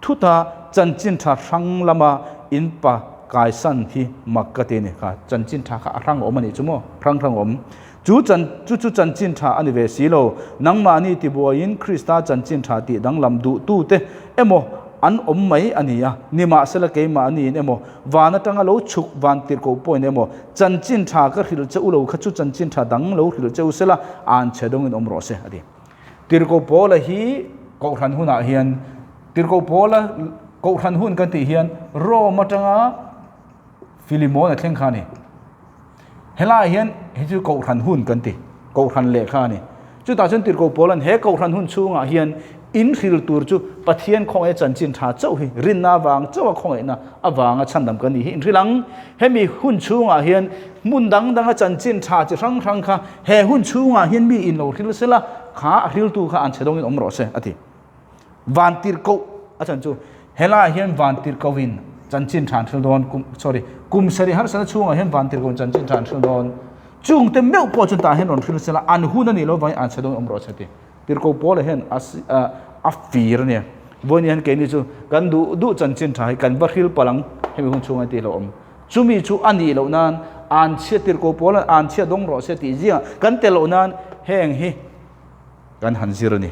S2: Thuta chanchin tha hrang lama in pa kaisan hi mak ka ti a ni. Kha chanchin tha kha a hrang awm a nih chu maw? Hrang hrang awm. Chu chan chu chu chanchin tha a ni ve si lo. Nangmahni tibuaiin Krista chanchin tha tih danglam duhtute emaw an awm mai a ni a. Nimahsela keimahniin emaw, van atanga lo chhuk van tirhkoh pawhin emaw, chanchin tha ka hrilh che u lo kha chu chanchin tha dang lo hrilh che u sela, an chhe dawngin awm rawh se, a ti. Tirhkoh Paula hi Kohhran hunah hian Tirhkoh Paula Kohhran hun kan tih hian Rome atanga Filimon a thleng kha a ni. Helaiah hian hei chu Kohhran hun kan ti, Kohhran lehkha a ni. Chutah chuan Tirhkoh Paula'n he Kohhran hun chhungah hian in hril tur chu Pathian khawngaihna chanchin tha chauh hi rinna avang chauha khawngaihna avanga chhandam kan nih hi in hril ang. Hemi hun chhungah hian hmun dang danga chanchin tha chi hrang hrang kha he hun chhungah hian mi in lo hril sela, kha a hriltu kha an chhe dawngin awm rawh se, a ti. Van tirhkoh a chan chu helaiah hian van tirhkohin chanchin tha an hril dawn, kum sorry, kum sarih harsatna chhungah hian van tirhkohin chanchin tha an hril dawn. Chungte meuh pawh chu tah hian rawn hril sela, an hun a nih loh avangin an chhe dawngin awm rawh se, a ti. Tirhkoh Paula hian a fir a nia. Vawiin hian keini chu kan duh duh chanchin tha hi kan va hril palh ang hemi hun chhunga tih hlauhawm. Chumi chu a nih loh nan Anchhia tirhkoh Paula'n anchhia dawng rawh se tih zingah kan tel loh nan heng hi kan han zir a ni.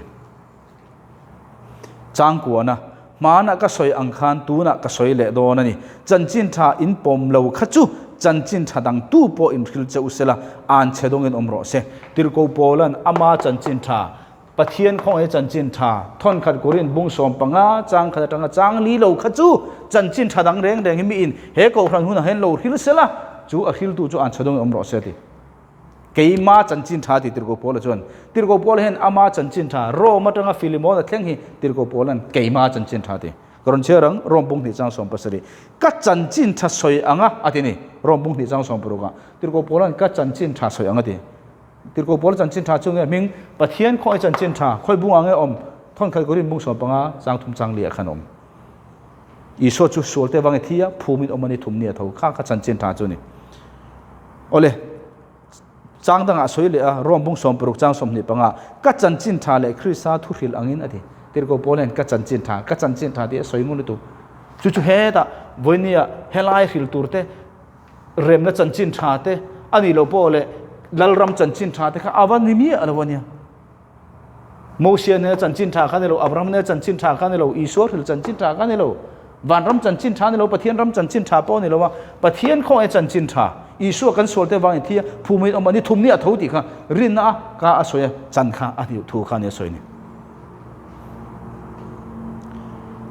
S2: Changkuana, Hmanah ka sawi ang khan tunah ka sawi leh dawn a ni. Chanchin tha in pawm lo kha chu chanchin tha dang tu pawh in hril che u sela, anchhe dawngin awm rawh se. Tirhkoh Paula'n ama chanchin tha Pathian khawngaih chanchin tha thawnkhat Korin bung 15 chang khat atanga chang li lo kha chu chanchin tha dang reng reng hi miin he kohhran hunah hian lo hril sela chu a hriltu chu an chhadawngin awm rawh se a ti. Keima chanchin tha ti Tirhkoh Paula chuan Tirhkoh Paula hian ama chanchin tha Rome atanga Filimona thleng hi Tirhkoh Paula'n keima chanchin tha ti. Ka rawn chhiar ang Rome bung hnih chang 17 ka chanchin tha sawi anga a ti ni Rome bung hnih chang 16 ah Tirhkoh Paula'n ka chanchin tha sawi anga ti. Tirhkoh Paula chanchin tha chu nge hming Pathian khawngaih chanchin tha khawi bungah nge awm thawnkhat Korin bung 15 chang thum chang liah khan awm. Isua chu sualte vang i thi a, phumin awm a ni thum ni a tho kha kha chanchin tha chu ni. Awle chang dangah sawi leh a Rom bung 60 chang 25 ka chanchin tha leh Krista thu hril angin a ti. Tirhkoh Paula hian ka chanchin tha ka chanchin tha tih a sawi ngun lutuk. Chu chu hetah vawinia helai hril tur te remna chanchin tha te a nih loh pawh leh Lalram chanchin tha te kha a va ni miah lo a nia. Mosia nena chanchin tha kha ni lo, Abraham nena chanchin tha kha ni lo, Isua hril chanchin tha kha ni lo, Vanram chanchin tha ni lo, Pathian ram chanchin tha pawh a ni lo a, Pathian khawngaih chanchin tha, Isua kan sual te vangin thi a, phumin awm a ni thum ni a tho tih kha rinna a ka a sawi a, chan kha a hniuh thu kha a ni a sawi ni.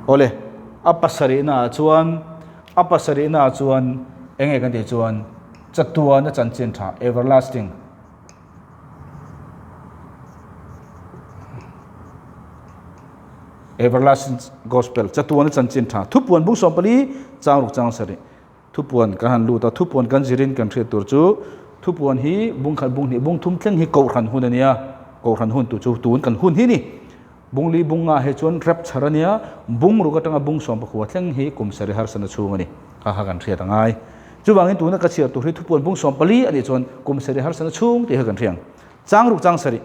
S2: Awle, a pasarihna ah chuan A pasarihna chuan eng nge kan tih chuan chatuana chanchin tha, everlasting, everlasting gospel, chatuana chanchin tha, thupuan bung 14 chang ruk chang sarih thupuan kan han lut a, thupuan kan zirin kan hriat tur chu thupuan hi bung khat bung hnih bung thum thleng hi kohhran hun a nia, kohhran hun tu chu tun kan hun hi ni. Bungli bunga hi chuan rapture a nia, bung ruk atanga bung 19 thleng hi kum sarih harsana chhung a ni. Kha kha kan hriat a ngai. Chuvangin tuna ka chhiar tur hi thupuan bung 14 a nih chuan kum sarih harsana chhung tih kha kan hria ang. Chang ruk chang sarih.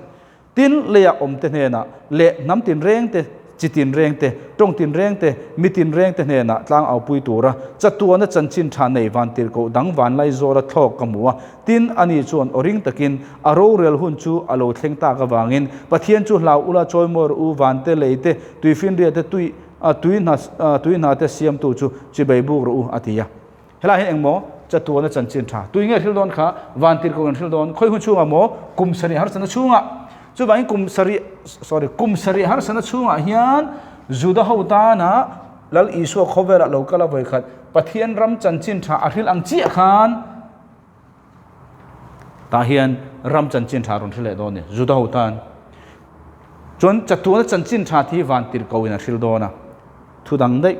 S2: Tin, leiah awm te hnenah leh hnam tin reng te, chi tin reng te, tawng tin reng te, mi tin reng te hnenah tlang aupui tura chatuana chanchin tha nei van tirhkoh dang vanlai zawla thlawk ka hmu a. Tin, ani chuan aw ring takin a rorel hun chu a lo thleng tak avangin Pathian chu hlau ula chawimawi rawh u, vante, leite, tuifinriate, tui tui hna tui hnate siamtu chu chibei buk rawh u, a ti a. Helaiah hian engmaw chatuana chanchin tha tui nge hril dawn kha van tirhkoh in hril dawn khawi hun chhungah maw kum sarih harsatna chhungah chuvangin kum sarih sorry kum sarih harsatna chhungah hian Juda ho tana Lal Isua khawvelah lo kal a vawikhat Pathian ram chanchin tha a hril ang chiah khan Tah hian ram chanchin tha rawn hre leh dawn a ni, Juda ho tan. Chuan chatuana chanchin tha thi van tirhkoh in a hril dawn a, thu dang daih.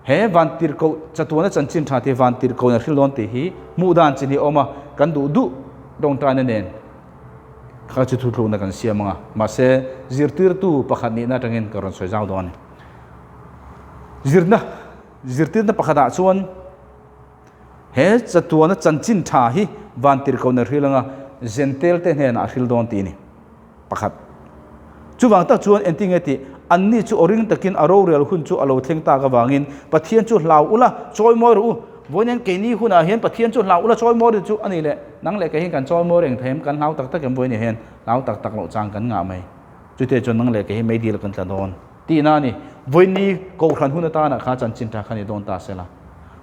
S2: He van tirhkoh chatuana chanchin tha thi van tirhkoh in a hril dawn tih hi hmuh dan chin hi a awm a, kan duh duh tawngtaina nen kha chu thuthlukna kan siam ang a, mahse zirtirtu pakhat nihna atangin ka rawn sawi zau dawn a ni. Zirna, zirtirna pakhatah chuan. He chatuana chanchin tha hi vantirhkohna hril anga Jentail te hnenah a hril dawn tih a ni. Pakhat. Chuvang tak chuan engtinge tih? Anni chu aw ring takin a rorel hun chu a lo thleng tak avangin Pathian chu hlau ula, chawimawi rawh u. Vawiin keini hunah hian Pathian chu hlau ula, chawimawi rawh chu a ni leh. Nang leh kei hian kan chawimawi reng thei em? Kan hlau tak tak em vawiin hian? Hlau tak tak loh chang kan ngah mai. Chuteh chuan nang leh kei hi meidil kan tla dawn. Tihna a ni. Vawiinni Kohhran hun atana kha chanchin tha kha ni dawn ta sela.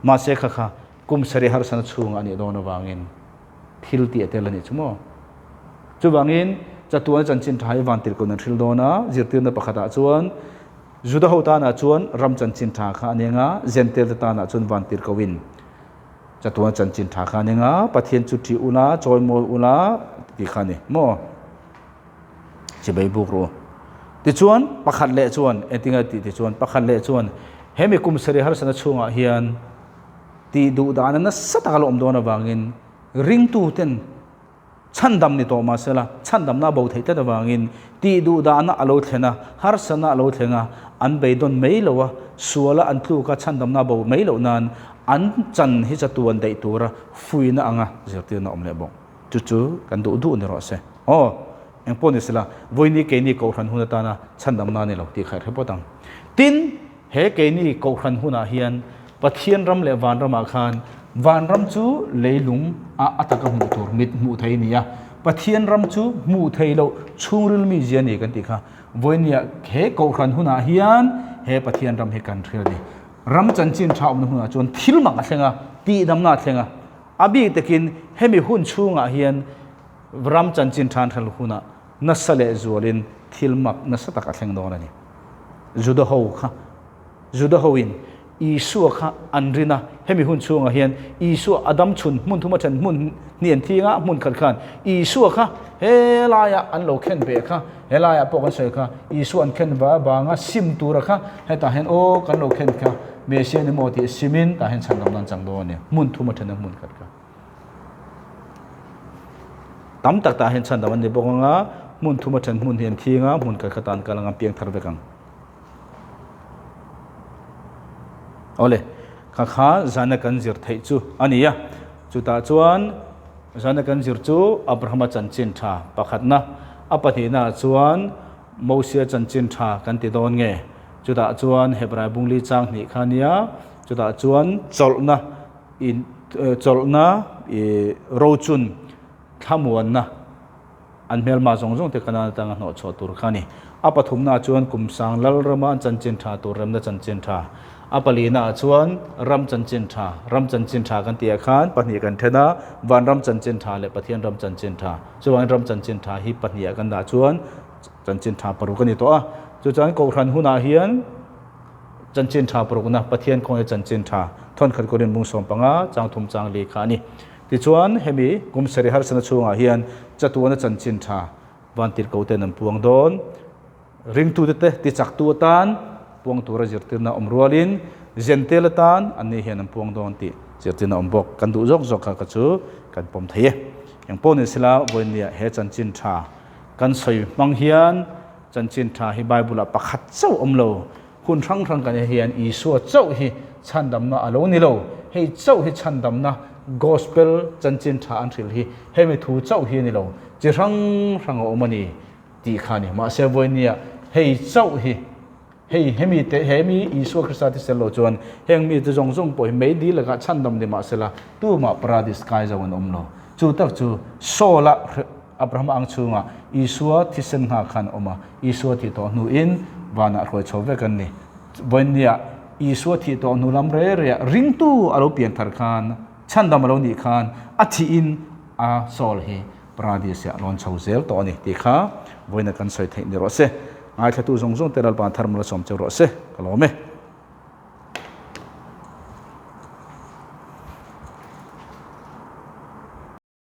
S2: Mahse kha kha kum sarih harsana chhunga a nih dawn avangin thil tih a tel a nih chu maw? Chuvangin chatuana chanchin tha hi vantirhkoh an hril dawn a, zirtirna pakhatah chuan Juda ho tanah chuan ram chanchin tha kha a neng a, Jentail te tanah chuan vantirhkohin chatuana chanchin tha kha a neng a, Pathian chu ṭih ula, chawimawi ula tih kha a ni maw? Chibai buk ru. Tichuan, pakhat leh chuan, engtinge tih tichuan, pakhat leh chuan, hemi kum sarih harsatna chhungah hian tih duh dana nasa taka la awm dawn avangin ringtuten chhandam ni tawh mahsela chhandamna a bo theih tlat avangin tih duh dana a lo thlen a, harsatna a lo thleng a, an beidawn mai lo a, suala an tluk a, chhandamna a bo mai loh nan an chan hi chatuan daih tura fuihna anga zirtirna awm leh bawk. Chu chu kan duh duh ni rawh se. Aw, eng pawh ni sela, vawiini keini Kohhran hun atana chhandamna a ni lo tih kha i hre phawt ang. Tin, he keini Kohhran hunah hian Pathian ram leh van ramah khan Vanram chu leilung a a taka hmuh tur mit hmuh thei a ni a, Pathian ram chu hmuh thei loh chhungril mizia a ni kan tih kha. Vawinia he kohhran hunah hian he Pathian ram hi kan hria a ni. Ram chanchin tha awmna hmunah chuan thil mak a thleng a, tihdamna a thleng a. A bik takin hemi hun chhungah hian ram chanchin tha an hral hunah nasa leh zualin thil mak nasa tak a thleng dawn a ni. Juda ho kha Juda hoin Isua kha an rin a, hemi hun chhungah hian Isua a dam chhun hmun thuma then hmun hnih an thing a, hmun khat khan Isua kha helaiah an lo khen ve kha, helaiah pawh kan sawi kha, Isua an khen va vanga sim tura kha hetah hian aw kan lo khen kha Messiah ni maw tih simin tah hian chhan lam nan chang dawn a ni, hmun thuma then a hmun khat kha. Tam tak tah hian chhan dam an ni bawk ang a, hmun thuma then hmun hi an thing a, hmun khat khat ah an kal ang a, an piang thar vek ang. Awle, kha kha zana kan zir theih chu a ni a. Chutah chuan zana kan zir chu Abrahama chanchin tha pakhatna, a pahnihna ah chuan Mosia chanchin tha kan ti dawn nge? Chutah chuan Hebrai bungli chang hnih kha a nia, chutah chuan chawlhna in chawlhna ih rochun thlamuanna, An hmelma zawng zawng te Kanaan atanga hnawh chhuah tur kha a ni. A pathumnaah chuan kum sang lal rama an chanchin tha tur remna chanchin tha. A palinaah chuan ram chanchin tha, ram chanchin tha kan tihah khan pahnih kan then a, vanram chanchin tha leh Pathian ram chanchin tha. Chuvangin ram chanchin tha hi pahniha kan dah chuan chanchin tha paruk a ni tawh a. Chu chuan Kohhran hunah hian chanchin tha parukna, Pathian khawnge chanchin tha, thawnkhat Korin bung 15, chang thum chang li kha a ni. Tichuan, hemi kum sarih harsatna chhungah hian chatuana chanchin tha vantirhko ten an puang dawn. Ringtute te tichaktu atan puang tura zirtirna awm rualin Zentel atan anni hian an puang dawn tih zirtirna awm bawk. Kan duh zawk zawk kha kha chu kan pawm thei e. Engpawh ni sela, vawiinniah he chanchin tha kan sawi hmang hian chanchin tha hi Bible-ah pakhat chauh awm lo. Hun hrang hrang kan en hian Isua chauh hi chhandamna a lo ni lo, hei chauh hi chhandamna Gospel chanchin tha an hrilh hi hemi thu chauh hi a ni lo, chi hrang hrang a awm a ni tih kha a ni. Mahse vawinia hei chauh hi, hei hemi te hemi Isua Krista thisen lo chuan heng mite zawng zawng pawh hi meidil lakah chhandam ni mahsela tumah paradis kai zo an awm lo. Chu tak chu Saul-a Abrahama ang chhungah Isua thisen nghak khan a awm a, Isua thih tawh hnuin vanah hruai chho vek an ni. Vawiinniah Isua thih tawh hnu lam rei reiah ringtu a lo pian thar khan, chhandam a lo nih khan a thihin a soul hi paradis-ah a rawn chho zel tawh a ni tih kha vawiina kan sawi theih ni rawh se. Ngaithlatu zawng zawng te Lalpa thar mawla sawm cheu rawh se. Ka lawm e.